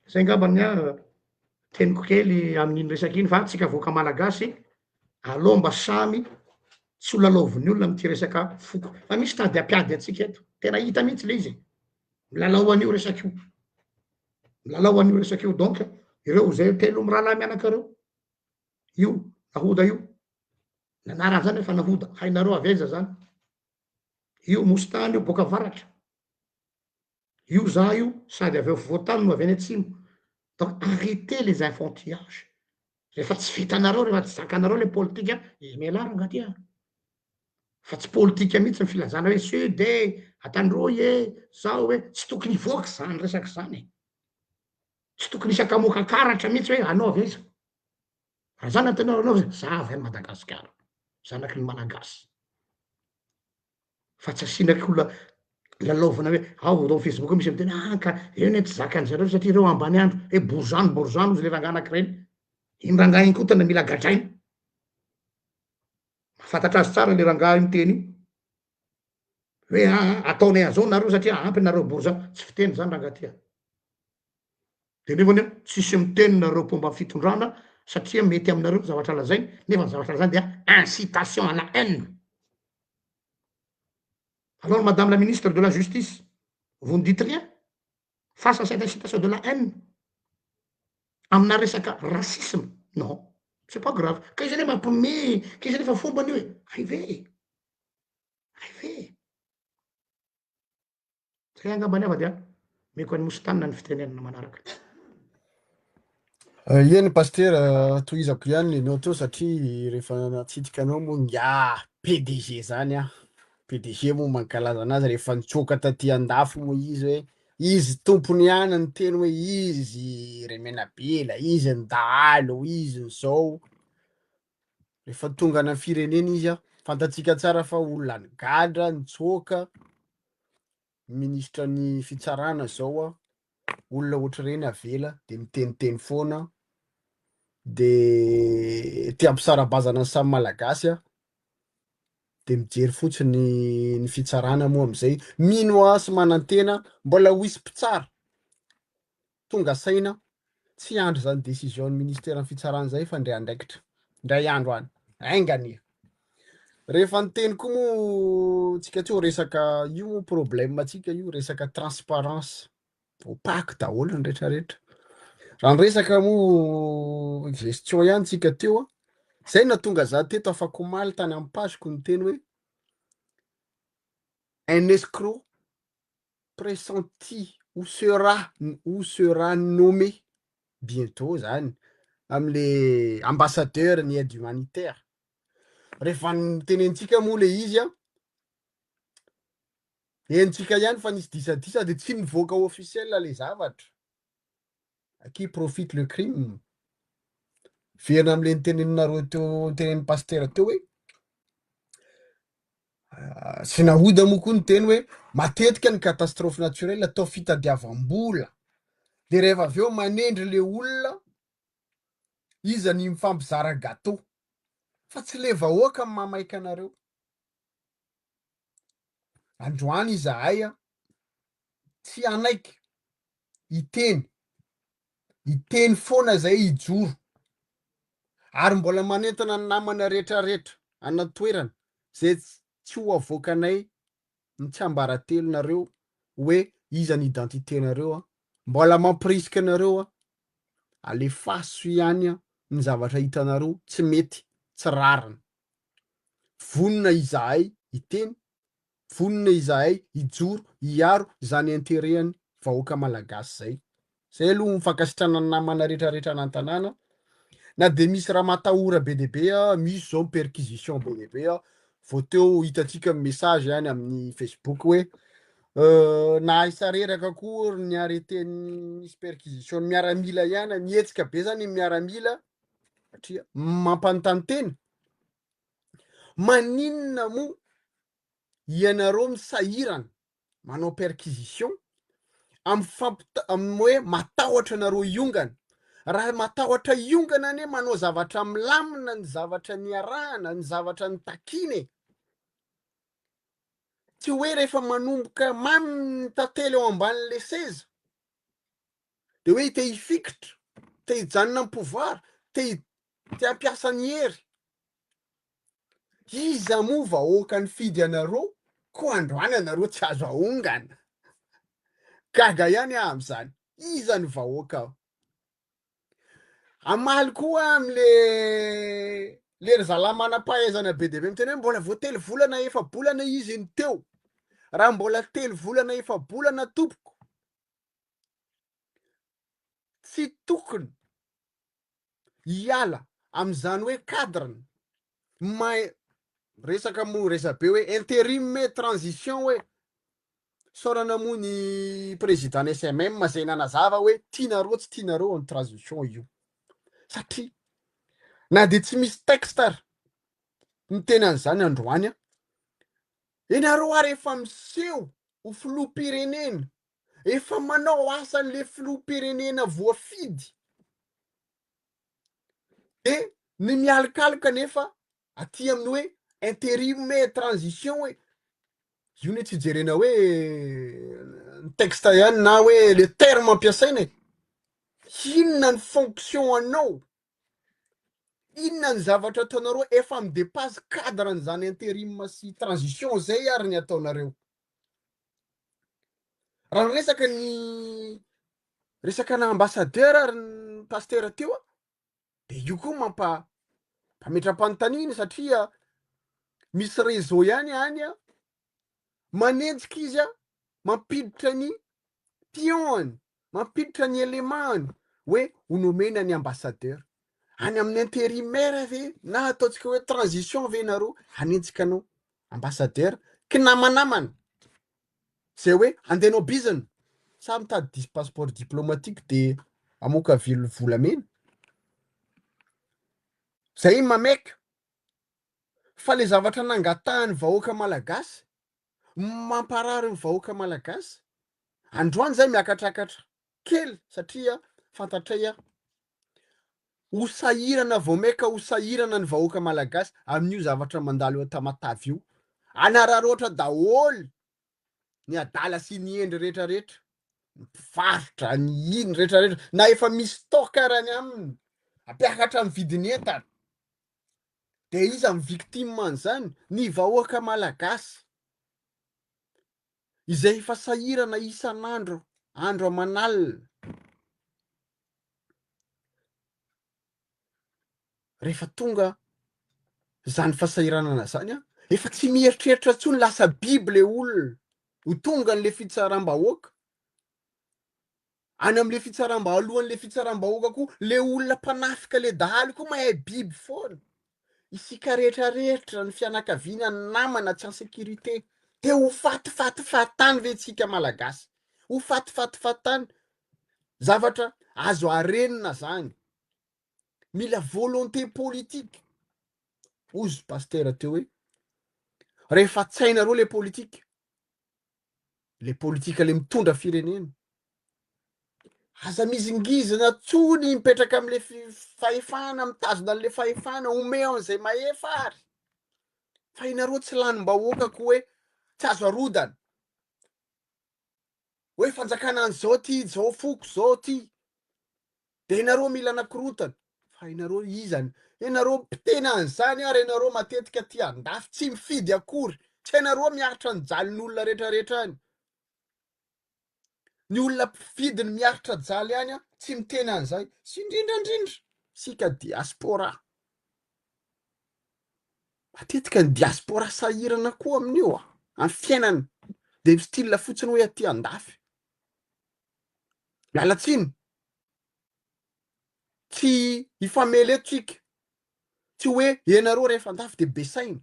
Zay angamba ny ahy teniko kely amin'iny resaka iny fa tsika vahoaka malagasy aleo mba samy tsy ho lalaovin'ny olona amin'ity resaka foko fa misy tady hampiady antsika eto, tena hita mihitsy le izy e, milalao an'io resaka io. Milalao an'io resaka io donc ireo zay telo mirahalahy mianaka reo, io Nahoda io, ny anarany zany efa Nahoda, hainareo avy aiza zany, io Mositany io boaka avaratra, io za io sady avy afovoantany no avy any atsimo, donc arretez les enfantillages, rehefa tsy vitanareo, rehefa tsy zakanareo le politika, mialà rangah ty a. Fa tsy politika mihitsy ny filazana hoe sud e, Antandroy e, zao e, tsy tokony hivoaka izany resaka izany e. Tsy tokony hisy akamoaka karatra mihitsy hoe anao avy aiza. Raha zany antenao anao avy aiza, za avy any Madagasikara, zanaky ny Malagasy. Fa tsy asiana olona lalaovina hoe ao ao Facebook misy miteny ah ka eo anie tsy zakan'ny zareo satria ireo ambany andro, hoe borizano borizano ozy le rangahy anankiray iny. Iny rangahy iny koa tena mila gadraina. Mahafantatra azy tsara le rangahy miteny io hoe aa ataonay an'izao nareo satria ampy nareo bourgeois, tsy fiteny zany rangahy ty a! De nefany an tsisy miteny nareo mpomba fitondrana satria mety aminareo ny zavatra lazainy nefa ny zavatra lazainy dia incitation à la haine. Alors madame la ministre de la justice, vous ne dites rien face à cette incitation de la haine amina resaka racisme, non c'est pas grave, ka izy anie mampime, ka izy anie efa fombany io e, hay ve e, hay ve e. Zay angamba ny ahy fa dia omeko an'i Mositana ny fitenenana manaraka. Eny Pasitera, tohizako ihany ny anao teo satria rehefa natsidika anao moa ingahy PDG zany an, PDG moa mankalaza anazy rehefa nitsoaka taty andafy moa izy hoe izy tompony ihany niteny hoe izy Remenabila, izy ny dahalo, izy ny zao. Rehefa tonga any amin'ny firenena izy, fantatsika tsara fa olona nigadra, nitsoaka, minisitra ny fitsarana zao, olona ohatr'ireny avela de miteniteny foana, de te hampisara-bazana ny samy malagasy de mijery fotsiny ny fitsarana moa amizay, mino aho sy manantena mbola ho hisy mpitsara tonga saina tsy hiandry zany décision ny ministère ny fitsarana zay fa ndray andraikitra ndray andro any enga anie rehefa niteny koa moa tsika teo resaka io moa problème tsika io resaka transparence opaque daholo ny retraretra raha ny resaka moa gestion ihany tsika teo a zay natonga za teto afakomaly tany amin'ny page-ko niteny hoe un escroc pressenti ou sera ou sera nommé bientôt zany amle ambassadeur ny aide humanitaire rehefa nitenentsika moa le izy a henontsika ihany fa nisy disadisa de tsy nivoaka officiel le zavatra à qui profite le crime verina amle niteneninareo teo nitenen'ny pasteur teo hoe sy nahoda moa koa ny teny hoe matetika ny catastrophe naturelle atao fitadiavam-bola de rehefa avy eo manendry le olona iza ny mifampizara gâteau fa tsy le vahoaka ny mamaika anareo androany izahay a tsy hanaiky hiteny hiteny foana zay hijoro ary mbola manentana ny namana rehetrarehetra any an-toerana zay tsy ho avoakanay ny tsiambaratelonareo hoe iza ny identité-nareo a mbola mampirisika anareo a alefaso ihany a ny zavatra hitanareo tsy mety tsy rariny vonona izahay hiteny vonona izahay hijoro hiaro zany intérêt-ny vahoaka malagasy zay zay aloha ny fankasitrana ny namana rehetrarehetra any an-tanàna na de misy raha matahora be de be a misy zao perquisition be de be a vao teo hitantsika message ihany amin'ny Facebook hoe nahay sareraka koa ny arrêté nisy perquisition ny miaramila ihany mihetsika be zany ny miaramila satria mampanontany tena maninona moa ianareo misahirana manao perquisition amy fampita amy hoe matahotra anareo hiongana raha matahotra hiongana anie manao zavatra milamina ny zavatra niarahana ny zavatra nitakina e tsy hoe rehefa manomboka mamy ny tantely eo amban'le seza de hoe te hifikitra te hijanona amy pouvoir te te hampiasa ny hery iza moa vahoaka nifidy anareo ko androany anareo tsy azo aongana gaga ihany aho am'izany iza ny vahoaka amaly koa amle le ry zalahy manam-pahaizana be de be miteny hoe mbola vao telo volana efa-bolana izy ny teo raha mbola telo volana efa-bolana tompoko tsy tokony hiala am'izany hoe cadre-ny may resaka moa resabe hoe intérim e transition hoe saorana moa ny président ny SMM zay nanazava hoe tianareo tsy tianareo ny transition io satria na de tsy misy texte ary miteny an'izany androany a ianareo ary efa miseho ho filoham-pirenena efa manao asan'le filoham-pirenena voafidy de ny mialokaloka nefa aty amin'ny hoe intérim e transition hoe io ne tsy jerena hoe ny texte ihany na hoe le terme ampiasaina e inona ny fonction anao inona ny zavatra ataonareo efa midépasse cadre an'izany intérim sy transition zay ary ny ataonareo raha ny resaka ny resaka na ambassadeur ary ny pasteur teo a de io koa mampa mpametra-panontaniana satria misy réseau ihany any a manenjika izy a mampiditra ny pion-ny mampiditra ny élément-ny hoe ho nomena ny ambassadeur any amin'ny intérimaire ve na ataontsika hoe transition ve nareo hanenjika anao ambassadeur kinamanamana zay hoe andehanao bizina sa mitady dis passeport diplomatique de amoaka vily volamena zay mameky. Fa le zavatra nangatahan'ny vahoaka malagasy, mamparary ny vahoaka malagasy, androany zay miakatrakatra kely satria fantatray ho sahirana vao maika ho sahirana ny vahoaka malagasy amin'io zavatra mandalo eo Tamatave io. Anararaotra daholo ny adala sy ny hendry rehetrarehetra, ny mpivarotra, ny ino rehetrarehetra, na efa misy stock ara any aminy, ampiakatra ny vidin'ny entana. De iza ny victime an'izany? Ny vahoaka malagasy izay efa sahirana isan'andro, andro aman'alina. Rehefa tonga zany fahasahiranana zany an, efa tsy mieritreritra intsony, lasa biby le olona, ho tonga an'le fitsaram-bahoaka, any am'le fitsaram-ba- alohan'le fitsaram-bahoaka koa le olona mpanafika le dahalo koa mahay biby foana, isika rehetra rehetra, ny fianakaviana, ny namana tsy en sécurité, te ho fatifaty fahatany ve tsika malagasy, ho fatifaty fahatany, zavatra azo arenina zany. Mila volonté politique. Hozy pasitera teo hoe rehefa tsy hainareo le politique, le politique le mitondra firenena, aza mizingizina tsony mipetraka amle fahefana, mitazona an'le fahefana, omeo an'izay mahefa ary. Fa ianareo tsy lanim-bahoaka ko hoe tsy azo arodana. Hoe fanjakana an'izao ty, zao foko zao ty. De ianareo mila anakorotana. Fa ianareo iza? Ianareo mpiteny an'izany ary ianareo matetika aty andafy tsy mifidy akory. Tsy hainareo miaritra ny jalin'olona rehetrarehetra any. Ny olona mpifidy ny miaritra jaly any tsy miteny an'izay. Sy indrindra indrindra isika diaspora. Matetika ny diaspora sahirana koa amin'io a, amin'ny fiainana. De mi-style fotsiny hoe aty andafy. Miala tsiny. Tsy hifamely eto tsika. Tsy hoe ianareo rehefa andafy de be saina.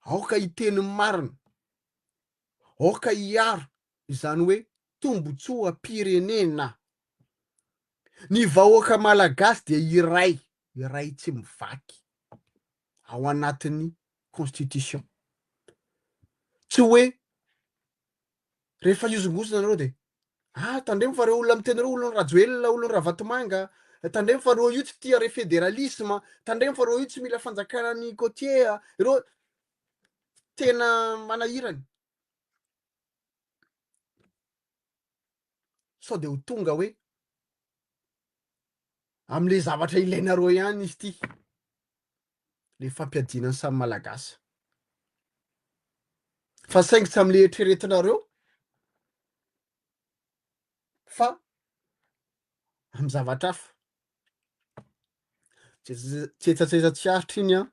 Aoka hiteny ny marina. Aoka hiaro izany hoe tombotsoam-pirenena. Ny vahoaka malagasy dia iray, iray tsy mivaky ao anatin'ny constitution. Tsy hoe rehefa hiozongozona nareo de ah tandremo fa reo olona miteny reo olon'i Rajoelina, olon'i Ravatomanga, tandremo fa reo io tsy tia re fédéralisme, tandremo fa reo io tsy mila fanjakana ny côtier, reo tena manahirana. Sao de ho tonga hoe amle zavatra ilainareo ihany izy ity, le fampiadiana ny samy malagasy. Fa saingy tsy amle eritreretinareo fa amy zavatra hafa. Tsetsatsetsa tsy aritra iny an,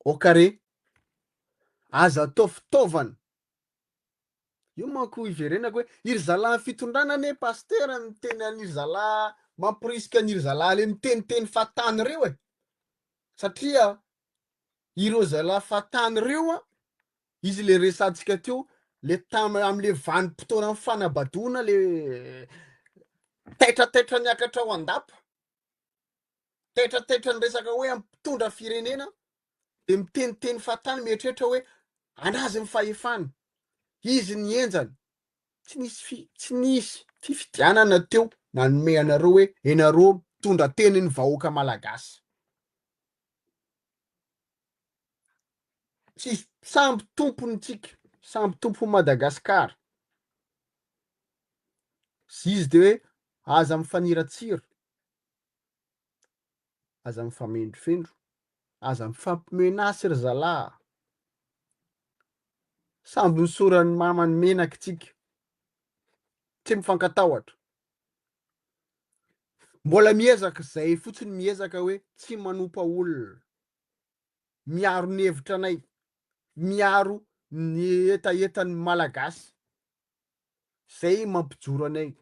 au carré, aza atao fitaovana Io manko iverenako hoe iry zalahy fitondrana anie pasitera miteny an'iry zalahy mamporisika an'iry zalahy le miteniteny fahatany ireo e! Satria ireo zalahy fahatany ireo an, izy le resahantsika teo le tam amle vanim-potoanan'ny fanabadoana le taitrataitra niakatra ao an-dapa, taitrataitra ny resaka hoe mpitondra firenena de miteniteny fahatany mieritreritra hoe anazy ny fahefana, izy ny henjana, tsy nisy fi tsy nisy fifidianana teo nanome anareo hoe enareo mitondra teny ny vahoaka malagasy. Tsisy samby tompony tsika, samby tompon'i Madagasikara. Zizy de hoe aza mifaniratsira. Aza mifamendrofendro, aza mifampimenasy ry zalahy a! Samby nosoran'ny mamany menaka tsika, tsy mifankatahotra. Mbola miezaka zay fotsiny miezaka hoe tsy manompa olona, miaro ny hevitra anay, miaro ny hetahetan'ny Malagasy. Zay mampijoro anay.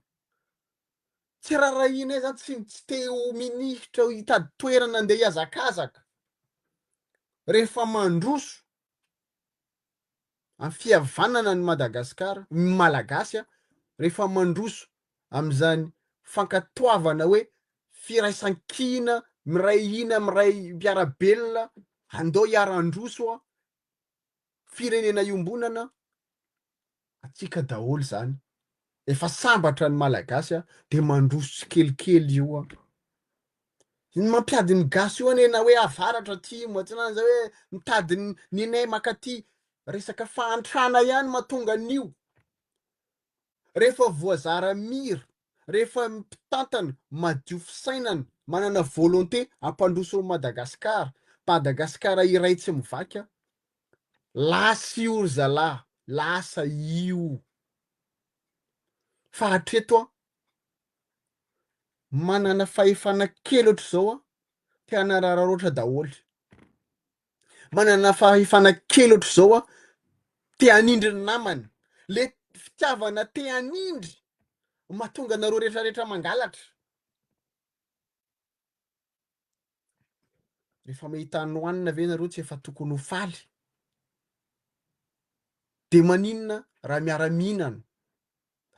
Tsy rarahianay zany, tsy tsy te ho minisitra hitady toerana andeha hihazakazaka. Rehefa mandroso amin'ny fihavanana ny Madagasikara, ny Malagasy a, rehefa mandroso amin'izany fankatoavana hoe firaisankina Miray hina, miray mpiara-belona, andao hiara-handroso an, firenena iombonana, antsika daholo izany. Efa sambatra ny Malagasy an, de mandroso tsikelikely io an. Ny mampiady ny gasy io anie na hoe avaratra, atsimo, atsinanana zay hoe mitady ny anay makaty, resaka fahantrana ihany mahatonga an'io. Rehefa voazara mira, rehefa mpitantana madio fisainana, manana volonté hampandroso an'i Madagascar, Madagascar iray tsy mivaky an, lasa io ry zalahy, lasa io. Fa hatreto an, manana fahefana kely ohatr'izao an, te hanararaotra daholo. Manana fahefana kely ohatr'izao an, te hanindry ny namany. Le fitiavana te hanindry no mahatonga anareo rehetrarehetra mangalatra. Rehefa mahita ny hohanina ve nareo tsy efa tokony ho faly? De maninona raha miara-mihinana,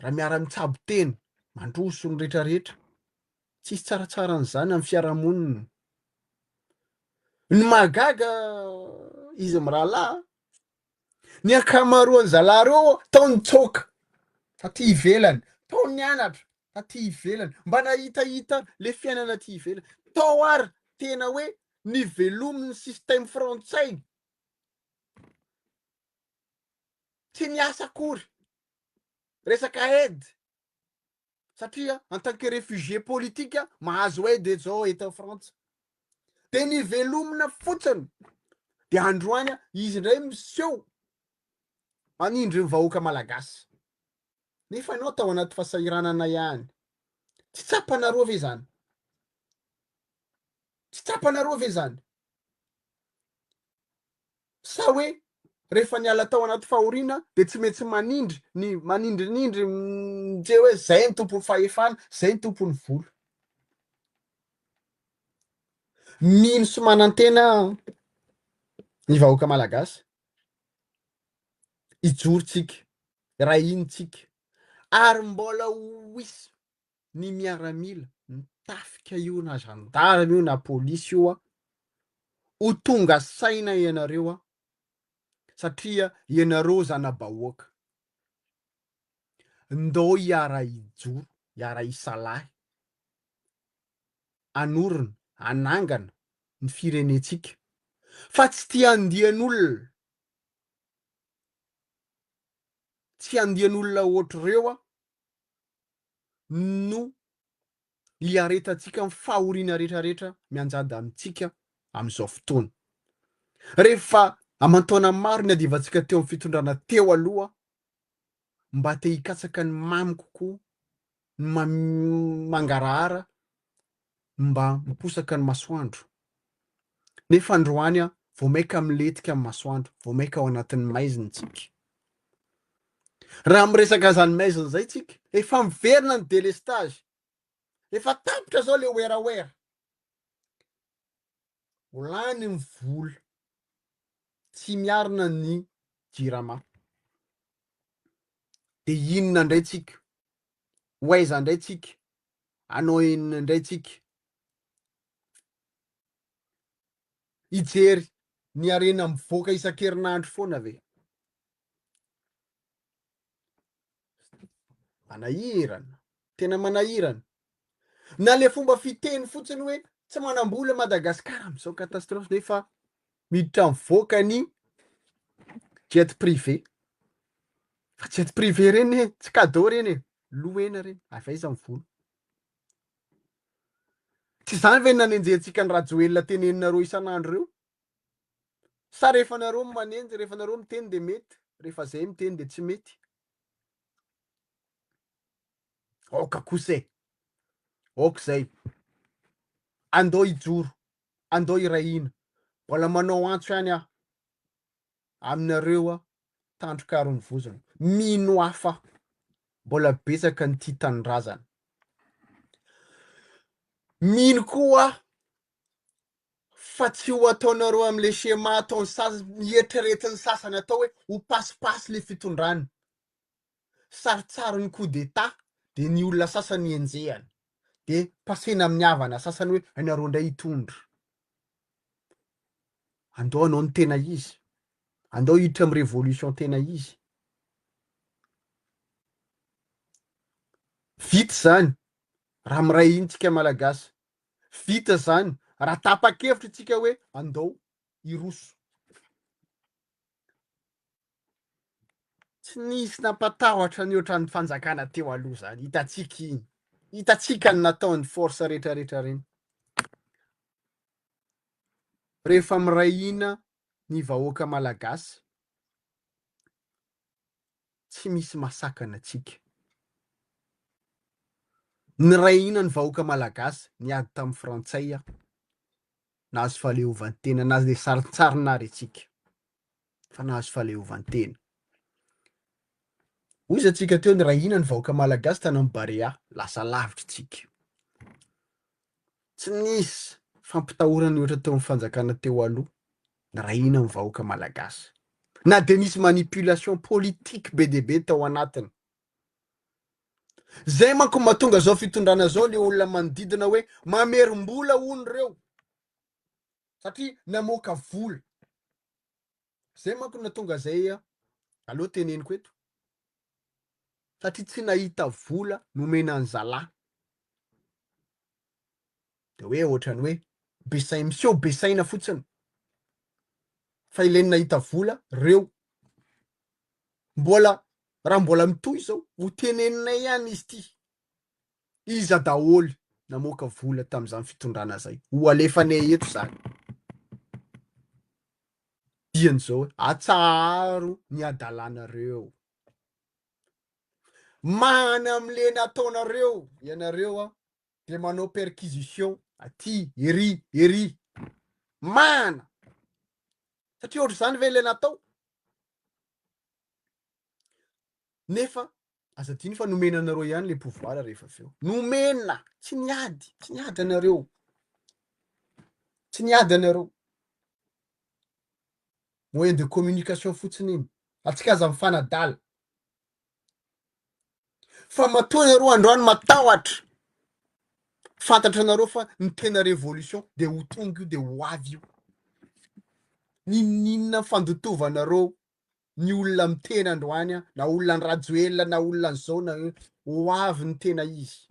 raha miara-mitsabo tena, mandroso ny rehetrarehetra? Tsisy tsaratsara an'izany amin'ny fiarahamonina. Ny mahagaga izy mirahalahy, ny ankamaroan'ny zalahy reo tao nitsoaka taty ivelany, tao nianatra taty ivelany, mba nahitahita le fiainana aty ivelany, tao ary tena hoe nivelomin'ny système frantsay, tsy niasa akory, resaka aide. satria en tant que réfugié politique mahazo aide zao eto Frantsa de nivelomina fotsiny de androany izy indray miseho manindry ny vahoaka malagasy nefa ianao tao anaty fahasahiranana ihany tsy tsapanareo ve zany tsy tsapanareo ve zany Sa hoe rehefa niala tao anaty fahoriana dia tsy maintsy manindry ny manindrinindry mijery hoe zay ny tompon'ny fahefana, zay ny tompon'ny vola. Mino sy manantena ny vahoaka malagasy. Hijoro tsika, hiray hina tsika ary mbola ho hisy ny miaramila, ny tafika io na gendarme io na polisy io a, ho tonga saina ianareo a, satria ianareo zana-bahoaka. Ndao hiara-hijoro, hiara-hisalahy, hanorina, hanangana ny firenentsika fa tsy tia andian'olona, tsy andian'olona ohatr'ireo a, no hiaretantsika ny fahoriana rehetrarehetra mianjady amintsika amin'izao fotoana. Rehefa aman-taona maro niadivantsika teo amin'ny fitondrana teo aloha, mba te hikatsaka ny mamy kokoa, ny mangarahara, mba miposaka ny masoandro. Nefa androany vao maika milentika ny masoandro, vao maika ao anatin'ny maizina tsika. Raha miresaka zany maizina zay tsika, efa miverina ny délestage, efa tapitra zao le werawera. Ho lany ny vola, tsy miarina ny jirama. De inona indray tsika? Ho aiza indray tsika? Hanao inona indray tsika? Hijery ny harena mivoaka isan-kerinandro foana ve? Manahirana, tena manahirana. Na le fomba fiteny fotsiny hoe tsy manam-bola Madagasikara amin'izao catastrophe nefa miditra mivoaka ny jet privé. Fa jet privé reny e, tsy cadeau reny e, louena reny, avy aiza ny vola? Tsy izany ve ny nanenjehantsika an'i Rajoelina teneninareo isan'andro ireo? Sa rehefa nareo no manenjy, rehefa nareo miteny de mety, rehefa zay miteny de tsy mety? Aoka kosa e! Aoka izay. Andao hijoro, andao hiray hina. Mbola manao antso ihany aho aminareo aho, tandroka aron'ny vozona. Mino aho fa mbola betsaka ny tia tanindrazana. Mino koa aho fa tsy ho ataonareo amle schéma ataon'ny sasany, eritreretin'ny sasany atao hoe ho pasipasy le fitondrana, saritsarin'ny coup d'etat de ny olona sasany enjehana, De pasena amin'ny havana sasany hoe ianareo indray hitondra. Andao hanao ny tena izy. Andao hiditra amin'ny révolution tena izy. Vita izany raha miray hina tsika Malagasy. Vita izany raha tapa-kevitra tsika hoe andao hiroso. Tsy nisy nampatahotra ny ohatran'ny fanjakana teo aloha zany, hitantsika iny, hitantsika ny nataon'ny force retraretra reny. Rehefa miray hina ny vahoaka malagasy, tsy misy masakana antsika. Niray hina ny vahoaka malagasy niady tamin'ny frantsay, nahazo fahaleovantena na dia sarintsarina ary antsika. fa nahazo fahaleovantena. Hoy izy antsika teo niray hina ny vahoaka malagasy tany amin'ny Barea, lasa lavitra tsika. Tsy nisy fampitahorana nihoatra teo amin'ny fanjakana teo aloha, niray hina ny vahoaka malagasy. Na dia nisy manipulation politique be dia be tao anatiny. Zay manko mahatonga zao fitondrana zao le olona manodidina hoe mamerim-bola hono reo satria namoaka vola. Zay manko no nahatonga zay aleo teneniko eto satria tsy nahita vola nomena an'i zalahy de hoe ohatrany hoe be saina miseho be saina fotsiny fa ilay nahita vola reo mbola raha mbola mitohy zao ho teneninay ihany izy ty Iza daholo namoaka vola tamin'izany fitondrana zay? Ho alefanay eto zany. Dian'izao hoe atsaharo ny adalanareo. Mahana amle nataonareo ianareo a de manao perquisition aty ery ery. Mahana. Satria ohatr'izany ve le natao? Nefa aza adino fa nomena anareo ihany le pouvoir rehefa avy eo. Nomena, tsy niady, tsy niady anareo. Tsy niady anareo. Moyen de communication fotsiny iny. Atsika aza mifanadala. Fa matoa nareo androany matahotra, fantatra anareo fa ny tena révolution de ho tonga io de ho avy io. N'inon'inona fandotovanareo ny olona miteny androany an, na olona an'i Rajoelina na olona an'izao na ho avy ny tena izy.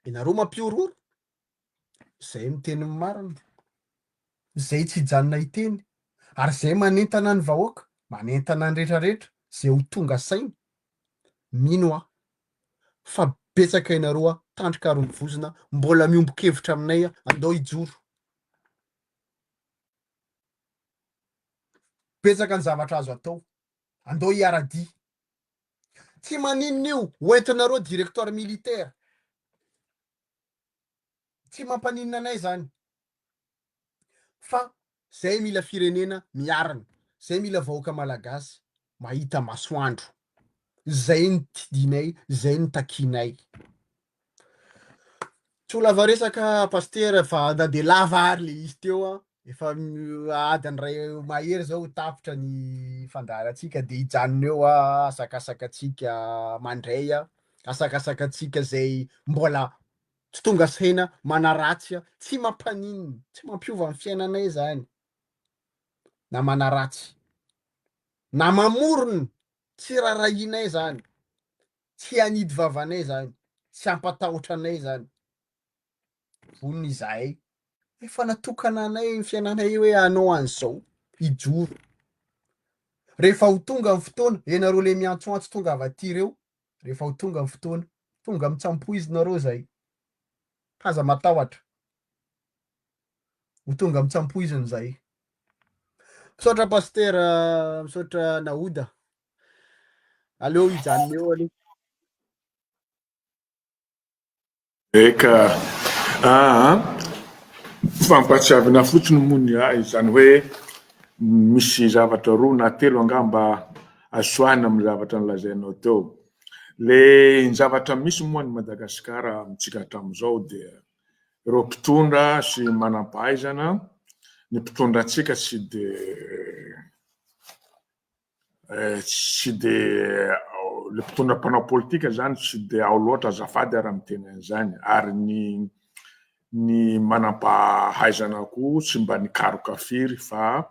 Ianareo mampihorohoro, zay miteny ny marina, zay tsy hijanona hiteny, ary zay manentana ny vahoaka, manentana ny retraretra, zay ho tonga saina, mino aho fa betsaka ianareo an, tandroka ary mivozona, mbola miombon-kevitra aminay andao hijoro. Betsaka ny zavatra azo atao. Andao hiara-dia. Tsy maninona io, ho entinareo directoire militaire. Tsy mampaninona anay zany. Fa zay mila firenena miarina, zay mila vahoaka malagasy mahita masoandro. Zay ny tidinay, zay ny takinay. Tsy ho lava resaka Pasitera fa na dia lava ary le izy teo an, efa adiny iray mahery zao tapitra ny fandaharantsika de hijanona eo aho asakasaka antsika mandray an, asakasaka antsika zay mbola tsy tonga saina manaratsy an, tsy mampaninona, tsy mampiova ny fiainanay zany na manaratsy na mamorona tsy rarahianay zany. Tsy hanidy vavanay zany, tsy hampatahotra anay zany. Vonona izahay. Efa natokana anay ny fiainanay hoe hanao an'izao, hijoro. Rehefa ho tonga ny fotoana, ianareo le miantsoantso tonga avy aty ireo, rehefa ho tonga ny fotoana, tonga mitsampoizinareo zay. Aza matahotra. Ho tonga mitsampoizina zay. Misaotra Pasitera, misaotra Nahoda. Aleo hijanona eo aloha. Eka, aa, fampahatsiavina fotsiny moa ny ahy, izany hoe misy zavatra roa na telo angamba azo tsoahina amin'ny zavatra nolazainao teo. Le ny zavatra misy moa any Madagasikara amintsika hatramin'izao dia ireo mpitondra sy manam-pahaizana, ny mpitondra antsika tsy dia Tsy dia Le mpitondra mpanao politika zany tsy de ao loatra azafady ary miteny an'izany ary ny ny manampahaizana koa tsy mba nikaroka firy fa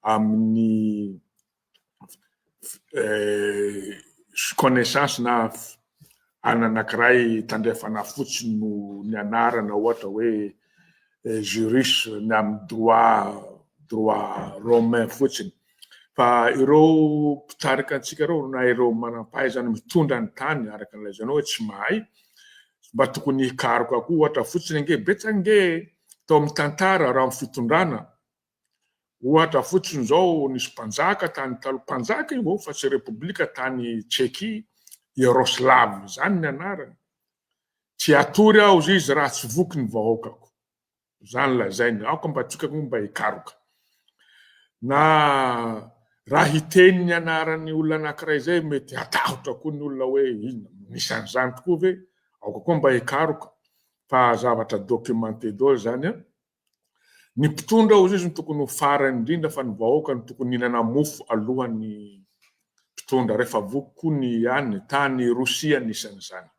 amin'ny connaissance na ananankiray tandrefana fotsiny no nianarana ohatra hoe juriste ny amin'ny droit droit romain fotsiny. Fa ireo mpitarika antsika ireo na ireo manam-pahaizana mitondra ny tany araka ny lazainao hoe tsy mahay, mba tokony hikaroka koa ohatra fotsiny ange, betsaka ange tao amin'ny tantara raha amin'ny fitondrana, ohatra fotsiny izao nisy mpanjaka tany taloha, mpanjaka io fa tsy repoblika tany Tchequie, Yaroslav izany ny anarany, tsy hatory aho hozy izy raha tsy voky ny vahoakako. Zany lazainy, aoka mba tsika koa mba hikaroka. Na raha hiteny ny anaran'ny olona anankiray izay mety hatahotra koa ny olona hoe inona, misy an'izany tokoa ve? Aoka koa mba hikaroka fa zavatra documenté daholo izany an. Ny mpitondra hozy izy no tokony ho farany indrindra fa ny vahoaka no tokony hihinana mofo alohan'ny mpitondra rehefa voky koa ny any, tany Rosia nisy an'izany.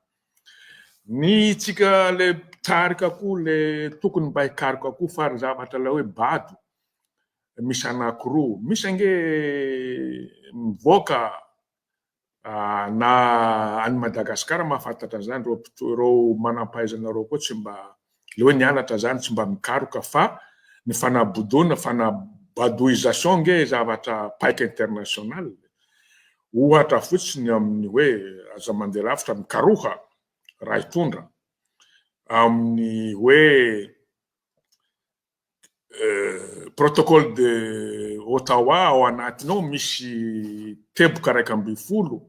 Ny tsika le mpitarika koa le tokony mba hikaroka koa fa ry zavatra le hoe bado misy anakiroa, misy ange mivoaka na any Madagascar mahafantatra an'izany reo reo manampahaizana reo koa tsy mba le hoe nianatra zany tsy mba mikaroka fa ny fanabodoana, fanabadoisation ange zavatra paika international. Ohatra fotsiny amin'ny hoe aza mandeha lavitra, mikaroha raha hitondra, amin'ny hoe protocole de Ottawa ao anatiny ao misy teboka 11,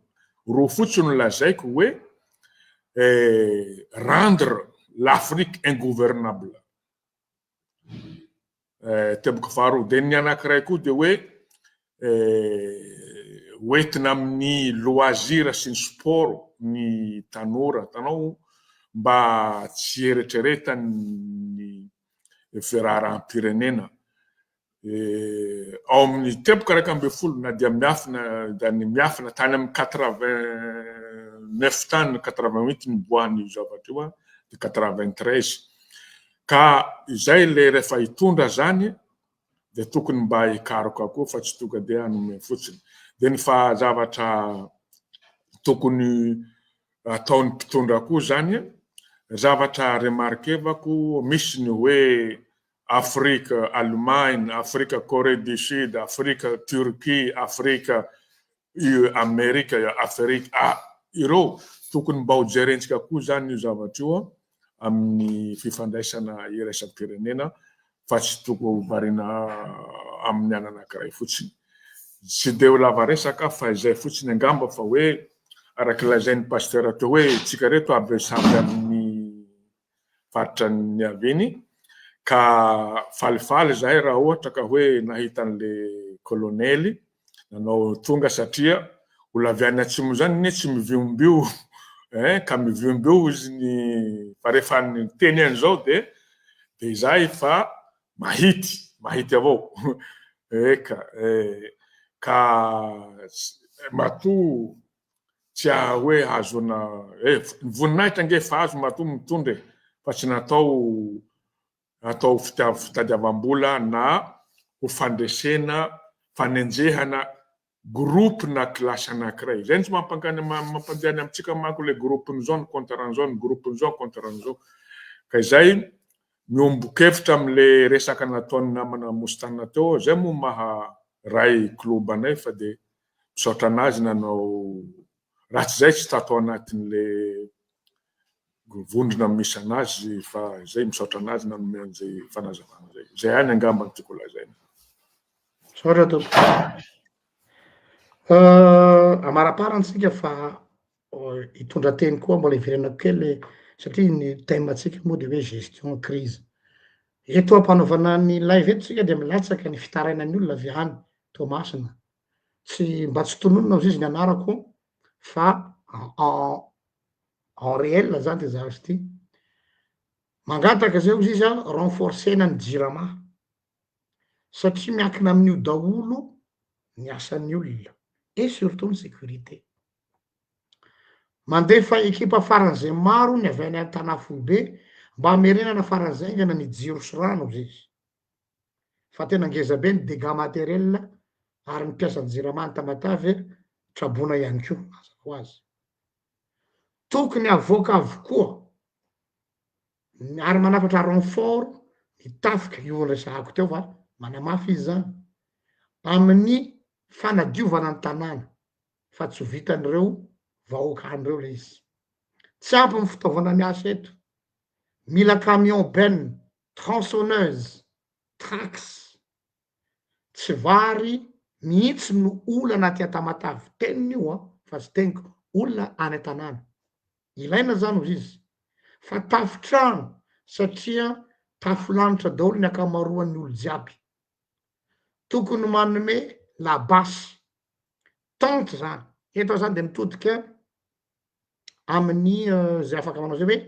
roa fotsiny no lazaiko hoe rendre l'Afrique ingouvernable. Teboka faharoa. Dia ny anankiray koa dia hoe hoentina amin'ny loisir sy ny sport ny tanora, hitanao, mba tsy hieritreretany ny firaharaham-pirenena. Ao amin'ny teboka 11 na dia miafina dia ny miafina tany amin'ny 89 tany, 88 niboahan'io zavatra io dia 93. Ka izay le rehefa hitondra zany dia tokony mba hikaroka koa fa tsy tonga dia hanome fotsiny. Dia ny fa zavatra tokony ataon'ny mpitondra koa zany, zavatra remarquer-vako misy ny hoe Afrique Allemagne, Afrique Corée du Sud, Afrique Turquie, Afrique UE Amerika, Afrique A ireo tokony mba ho jerentsika koa zany io zavatra io amin'ny fifandraisana iraisam-pirenena fa tsy tokony ho variana amin'ny ananankiray fotsiny. Tsy dia ho lava resaka aho fa izay fotsiny angamba fa hoe araka lazain'ny Pasteur teo hoe tsika reto avy samy amin'ny faritra niaviany ka falifaly izahay raha ohatra ka hoe nahita an'le kolonely nanao tonga satria olona avy any atsimo zany anie tsy miviombio eh ka miviombio izy ny fa rehefa niteny an'izao de de izahay fa mahity mahity avao eka eh ka matoa Tsy hoe hahazoana eh, ny voninahitra ange efa azo matoa mitondra e, fa tsy natao atao fitadiavam-bola na ho fandresena, fanenjehana groupe na classe anankiray. Izay no tsy mampankany mampandeha ny amintsika manko ilay groupe-n'izao ny contre an'izao, ny groupe-n'izao contre an'izao. Ka izay miombon-kevitra amin'ilay resaka nataon'ny namana Moustana teo, izay moa maha ray club anay fa dia Misaotra anazy nanao raha tsy zay tsy tato anatin'le vondrona misy anazy fa zay misaotra anazy nanome an'izay fanazavana zay. Zay ihany angamba no tiako lazaina. Misaotra tompoko. Amaraparany tsika fa hitondra teny koa mbola hiverenako kely satria ny thème antsika moa de hoe gestion crise. Eto ampanaovana ny live eto tsika de milatsaka ny fitarainan'ny olona avy any Toamasina. Tsy mba tsy tononina ozy izy ny anarako fa en en réel zany ty zavatra ty. Mangataka zay ozy izy an, renforcer-na ny jirama satria miankina amin'io daholo ny asan'ny olona et surtout ny sécurité. Mandefa ekipa faran'izay maro ny avy any Antanà foibe mba hamerenana faran'izay haingana ny jiro sy rano, hoy izy. Fa tena ngeza be ny dégâts matériels ary ny mpiasan'ny Jirama any Tamatave traboina ihany koa, mazava ho azy. Tokony havoaka avokoa ary manafatra renfort ny tafika, io resahako teo fa manamafy izy zany, amin'ny fanadiovana ny tanàna fa tsy ho vitan'ireo vahoaka any ireo le izy. Tsy ampy ny fitaovana miasa eto, mila camion benne, tronçonneuse, trax, tsy vary mihitsy no olana aty Tamatave, teniny io an, fa tsy teniko, olona any an-tanàna. Ilaina zany hozy izy, fa tafo-trano satria tafo lanitra daholo ny ankamaroan'ny olo jiaby. Tokony manome labasy, tente zany, eto aho zany de mitodika amin'ny zay afaka manao zay hoe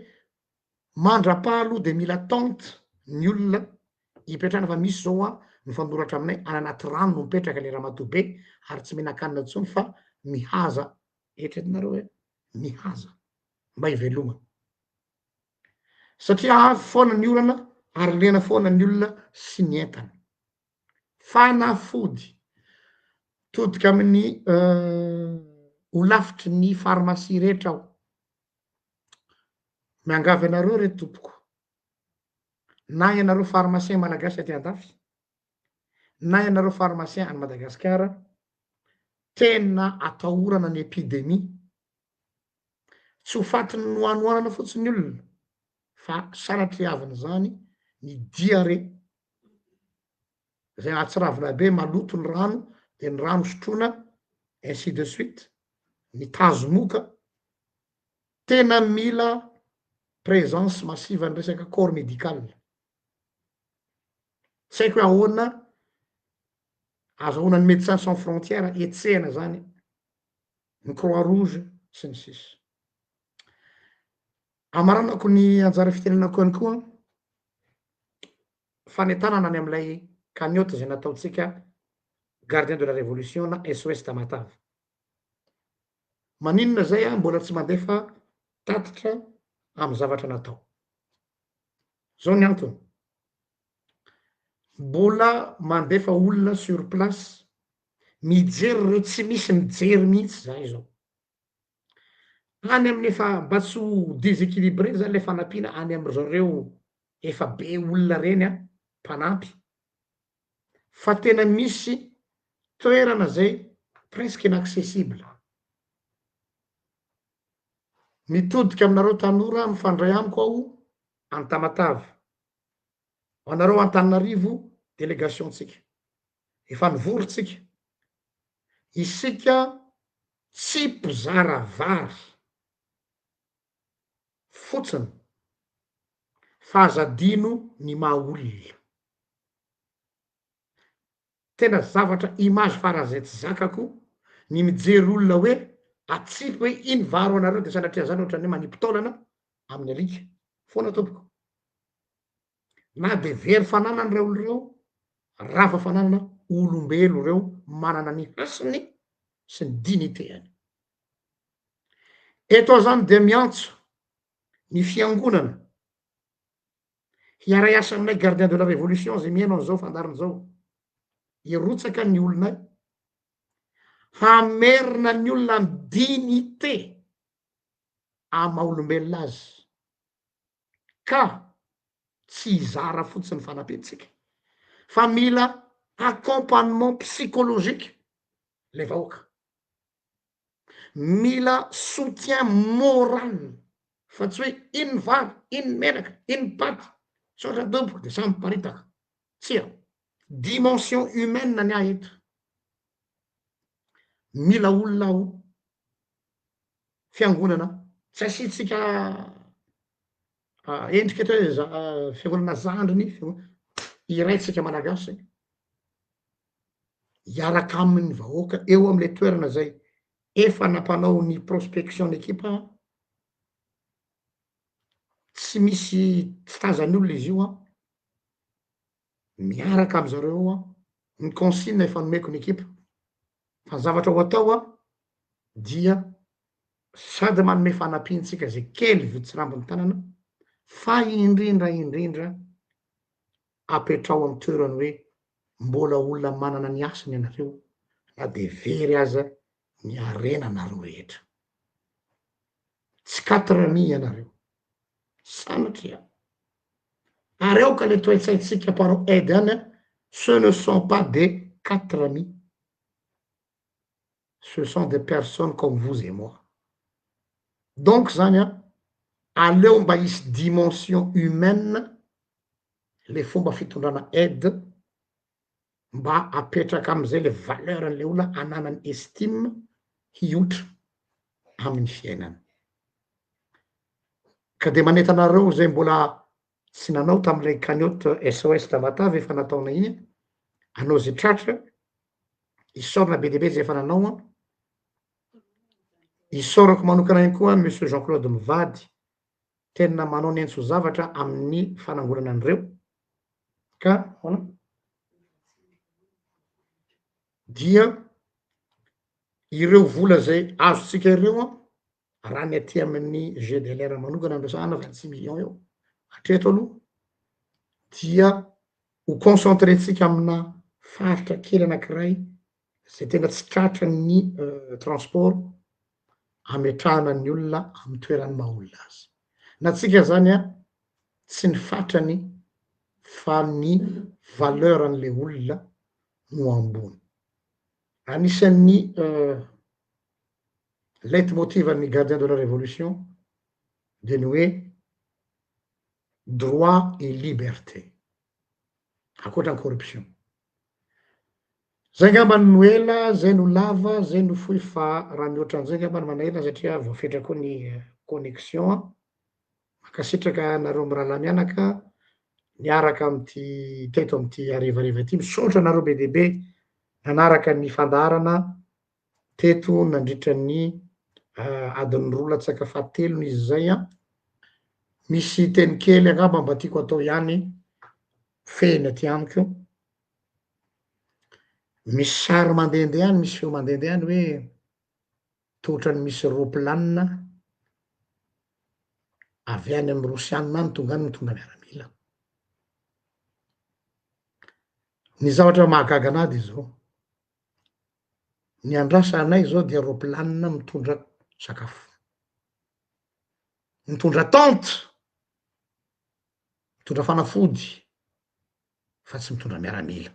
mandra-paha aloha de mila tente ny olona hipetrahana fa misy zao an mifanoratra aminay any anaty rano no mipetraka le ramatoa be ary tsy mihinan-kanina intsony fa mihaza, eritreretinareo hoe mihaza mba hivelomana satria avy foana ny orana ary lena foana ny olona sy ny entana. Fanafody, todika amin'ny holafitry ny farmasia rehetra aho, miangavy anareo re tompoko, na ianareo pharmacien malagasy aty andafy, na ianareo pharmacien any Madagasikara, tena atahorana ny epidemie, tsy ho fatin'ny nohanohanana fotsiny ny olona fa sanatriavin'izany ny diarrhée zay ahatsiravina be, maloto ny rano de ny rano sotroina ainsi de suite, ny tazomoka, tena mila présence massive ny resaka corps médical, tsy haiko hoe ahoana azahoana ny médecins sans frontières hetsehana zany, ny croix rouge sy ny sisa. Amaranako ny anjara fitenenako ihany koa fanentanana any amin'ilay cagnotte izay nataontsika gardien de la révolution na SOS Tamatave. Maninona zay aho mbola tsy mandefa tatitra amin'ny zavatra natao? Zao ny antony, mbola mandefa olona sur place mijery ireo tsy misy mijery mihitsy zahay zao. Any amin'ny efa mba tsy ho desequilibré zany le fanampiana any amin-dry zareo efa be olona reny an, mpanampy, fa tena misy toerana zay presque inaccessible. Mitodika aminareo tanora mifandray amiko aho any Tamatave, ho anareo Antananarivo délégation-tsika, efa nivory tsika, isika tsy mpizara vary fotsiny fa aza adino ny maha olona. Tena zavatra image faran'izay tsy zakako ny mijery olona hoe atsipy hoe iny vary ho anareo de sanatria zany ohatran'ny hoe manipy taolana amin'ny alika foana tompoko. Na de very fananana reo olo reo, rava fananana, olombelo reo manana ny hasiny sy ny dignité-any. Eto aho zany de miantso ny fiangonana hiaray asa aminay gardien de la révolution zay mihaino an'izao fandaharana zao, hirotsaka ny olonay, hamerina ny olona am dignité am maha olombelona azy. Ka tsy hizara fotsiny fanampiantsika fa mila accompagnement psychologique le vahoaka, mila soutien moral fa tsy hoe iny ny vary, iny ny menaka, iny ny paty, misaotra tompoko de samy miparitaka, tsia, dimension humaine ny ahy eto, mila olona aho fiangonana tsy asiantsika endrika eto hoe za- fiangonana zandriny, iray tsika malagasy, hiaraka amin'ny vahoaka eo amle toerana zay efa nampanao ny prospection ny ekipa, tsy misy tsy tazan'ny olona izy io an, miaraka amy zareo ao an, ny consigne efa nomeko ny ekipa, fa ny zavatra ho atao an dia. Sady manome fanampiantsika zay kely voditsirambo ny tanana fa indrindra indrindra apetraho amy toerany hoe mbola olona manana ny hasiny ianareo na de very aza ny harenanareo rehetra. Tsy quatre mille ianareo. Sanatria. Ary aoka le toe-tsaintsika mpanao aide any an, ce ne sont pas des quatre mille, ce sont des personnes comme vous et moi. Donc zany an, aleo mba hisy dimension humaine le fomba fitondrana aide mba apetraka amizay le valeur an'le olona ananany estime hiotra amin'ny fiainana. Ka de manentana anareo zay mbola tsy nanao tam'ilay cagnotte SOS Tamatave efa nataonay iny, anao zay tratra, isaorana be dia be zay efa nanao an, isaorako manokana ihany koa monsieur Jean Claude mivady, tena manao ny antso zavatra amin'ny fanangonana an'ireo ka ahoana? Dia ireo vola zay azontsika ireo an, raha ny aty amin'ny GDLR manokana no resahana 26 millions eo hatreto aloha dia ho concentrer-tsika amina faritra kely anakiray zay tena tsy tratran'ny transport ametrahana ny olona amy toerany maha olona azy. Na tsika zany an, tsy ny fatrany fa ny valeur an'le olona no ambony. Anisan'ny leitmotiv an'ny gardien de la révolution de ny hoe droit et liberté, ankoatra ny corruption. Zay angambany no ela, zay no lava, zay no fohy fa raha mihoatra an'izay angambany manahirana satria voafetra koa ny connexion an. Mankasitraka anareo mirahalahy mianaka niaraka am'ty teto am'ty harivariva ty, misaotra anareo be dia be nanaraka ny fandaharana teto nandritra ny adiny roa latsaka fahatelony izy zay an. Misy teny kely angamba mba tiako atao ihany fehiny aty amiko. Misy sary mandehandeha any, misy feo mandehandeha any hoe toa ohatran'ny misy roplanina avy any amin'ny rosianina any tonga any mitondra miaramila. Ny zavatra mahagaga anah de zao, ny andrasanay zao dia roplanina mitondra sakafo, mitondra tente, mitondra fanafody, fa tsy mitondra miaramila.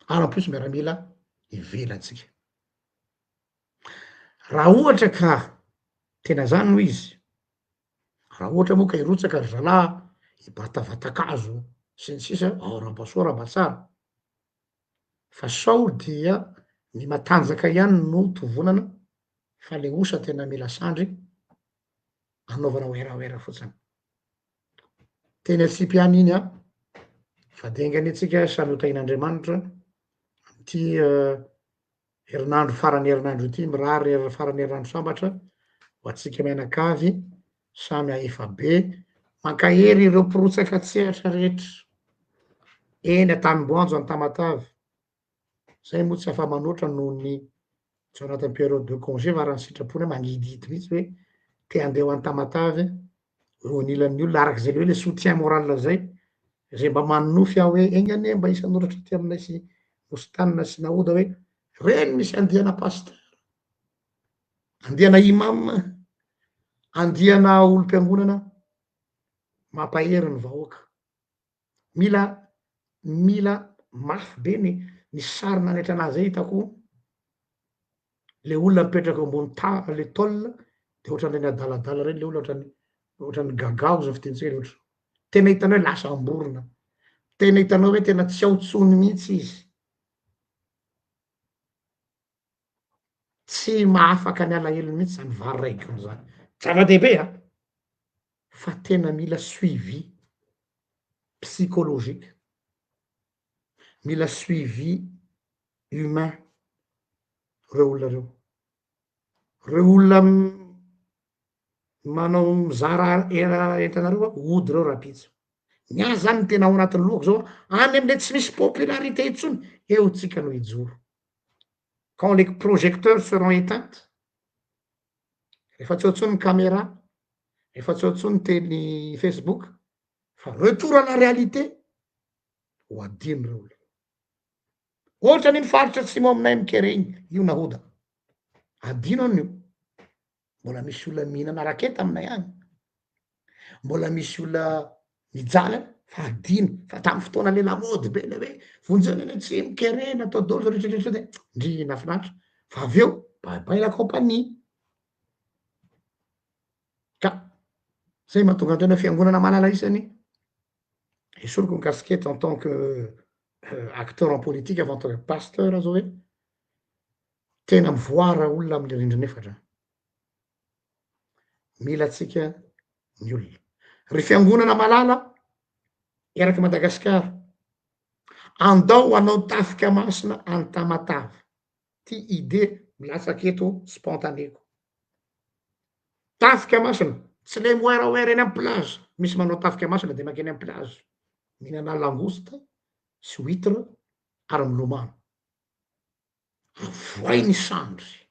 Ary en plus miaramila ivelantsika. Raha ohatra ka tena zany no izy, raha ohatra moa ka hirotsaka ry zalahy hibata vatan-kazo sy ny sisa, ao raha mba soa raha mba tsara, fa sao dia ny matanjaka ihany no tovonana fa le osa tena mila sandry anaovana werawera fotsiny. Teny atsipy ihany iny an, fa dia enga anie tsika samy ho tahian'Andriamanitra amin'ity herinandro faran'ny herinandro ity, mirary faran'ny herinandro sambatra ho antsika mianakavy samy hahefa be, mankahery ireo mpirotsaka an-tsehatra rehetra eny Antanimboanjo any Tamatave. Zay moa tsy afa-manoatra noho ny tsy ao anatin'ny période de congé fa raha ny sitrapony hoe mangidihidy mihitsy hoe te handeha ho any Tamatave eo anilan'ny olona araka izay le hoe le soutien moral zay, zay mba manonofy aho hoe enga anie mba hisy hanoratra aty aminay sy Bositana sy Nahoda hoe reny misy andiana pasteur, andiana imam, andiana olom-piangonana mampahery ny vahoaka. Mila mila mafy be ny ny sary nanaitra anazy zay hitako le olona mipetraka eo ambony ta le tôle de ohatran'ireny adaladala reny le olona ohatran'ny ohatran'ny gaga hozy ny fitenitsika hoe ohatry tena hitanao hoe lasa amborona tena hitanao hoe tena tsy ao tsony mihitsy izy tsy mahafaka ny alahelony mihitsy zany vary ray gony zany zava-dehibe an fa tena mila suivi psychologique, mila suivi humain reo olona reo, reo olona manao mizara entana reo an, hody reo rapitso, ny ahy zany ny tena ao anatin'ny lohako zao any amle tsy misy popularité intsony, eo tsika no hijoro, quand les projecteurs seront eteintes. Rehefa tsy eo intsony ny camera, rehefa tsy eo intsony ny teny facebook, fa retour à la réalité, ho adino reo olona. Ohatran'iny faritra atsimo aminay mikere iny, io nahoda. Adino an'io. Mbola misy olona mihinana raketa aminay agny. Mbola misy olona mijaly any fa adino fa tamy fotoana le lamaody be le hoe vonjeo ny any atsimo kere natao daholo zao rehetra rehetra zao de ndry nahafinaritra fa avy eo bye bye la compagnie. Ka zay mahatonga an-tena fiangonana malala isany esoriko ny casquette en tant que acteur en politique avant tant que pasteur zao hoe tena mivoara olona amle rindrina efatra. Mila antsika ny olona. Ry fiangonana malala eraky Madagasikara, andao hanao tafika masina any Tamatave. Ty idée milatsaka eto spontaneko. Tafika masina, tsy le miwerawera eny am plage, misy manao tafika masina de mankeny am plage, mihinana langouste sy huitre ary milomano. Avoay ny sandry.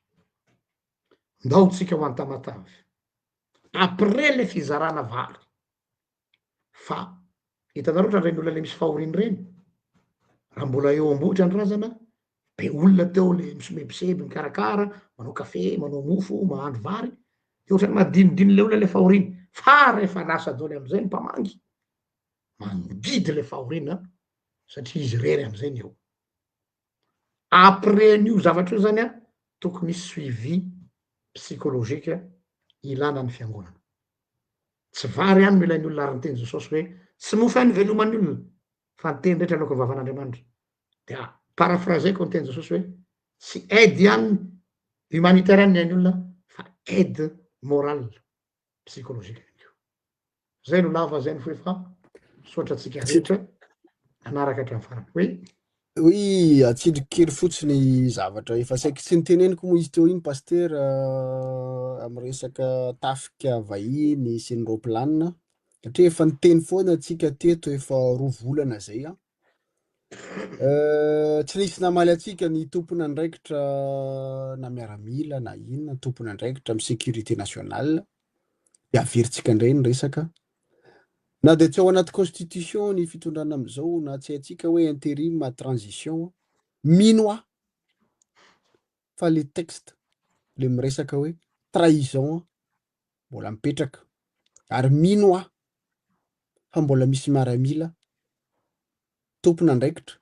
Ndao tsika ho any Tamatave. Après le fizarana vary. Fa hitanareo ohatran'ireny olona le misy fahoriana ireny, raha mbola eo am-bohitra ny razana, be olona teo le misomebiseby mikarakara, manao kafe, manao mofo, mahandro vary, de ohatran'ny madinidiny le olona le fahoriana, fa rehefa lasa daholo amizay ny mpamangy, mangidy le fahoriana satria izy irery amizay ny eo. Après an'io zavatra io zany an, tokony hisy suivi psychologique ilana ny fiangonana. Tsy vary ihany no ilain'ny olona ary niteny Jesosy hoe tsy mofo ihany iveloman'ny olona fa ny teny rehetra aloaky ny vavan'Andriamanitra. Dia paraphraseko ny teny Jesosy hoe tsy aide ihany humanitaire ihany ny ain'ny olona fa aide morale, psychologique ihany koa. Zay no lava zay no fohy fa misaotra antsika rehetra nanaraka hatramin'ny farany. Oui. Oui, atsindriko kely fotsiny zavatra efa saiky tsy niteneniko moa izy teo iny Pasitera amin'ny resaka tafika vahiny sy ny roaplanina satria efa niteny foana antsika teto efa roa volana zay an. Tsy nisy namaly antsika ny tompon'andraikitra na miaramila na inona tompon'andraikitra amin'ny sécurité nationale dia averintsika indray ny resaka. Na dia tsy ao anaty constitution ny fitondrana amin'izao na tsy haintsika hoe intérim à transition, mino aho fa le texte le miresaka hoe trahison mbola mipetraka ary mino aho fa mbola misy miaramila tompon'andraikitra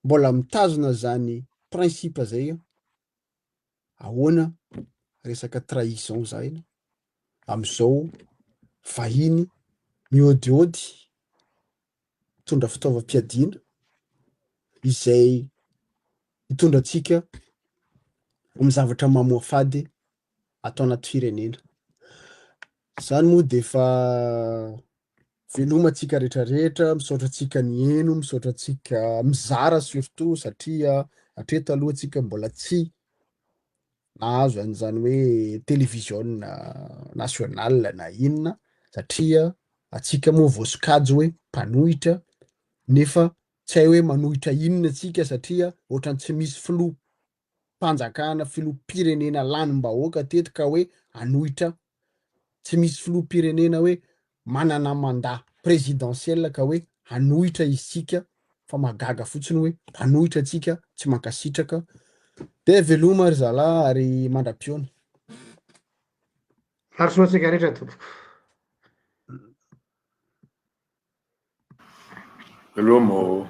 mbola mitazona zany principe zay Ahoana resaka trahison zay amizao vahiny miôdiôdy mitondra fitaovam-piadiana izay hitondra antsika amin'ny zavatra mamoafady ato anaty firenena. Zany moa de efa veloma antsika rehetra rehetra, misaotra antsika niheno, misaotra antsika mizara surtout satria hatreto aloha antsika mbola tsy nahazo an'izany hoe télévision nationale na inona satria antsika moa voasokajy hoe mpanohitra nefa tsy hay hoe manohitra inona antsika satria ohatran'ny tsy misy filoha mpanjakana filoham-pirenena lanim-bahoaka teto ka hoe hanohitra, tsy misy filoham-pirenena hoe manana mandat présidentiel ka hoe hanohitra isika fa mahagaga fotsiny hoe mpanohitra antsika tsy mankasitraka de veloma ry zalahy ary mandra-pihaona. Mirary soa antsika rehetra tompoko. Veloma ô.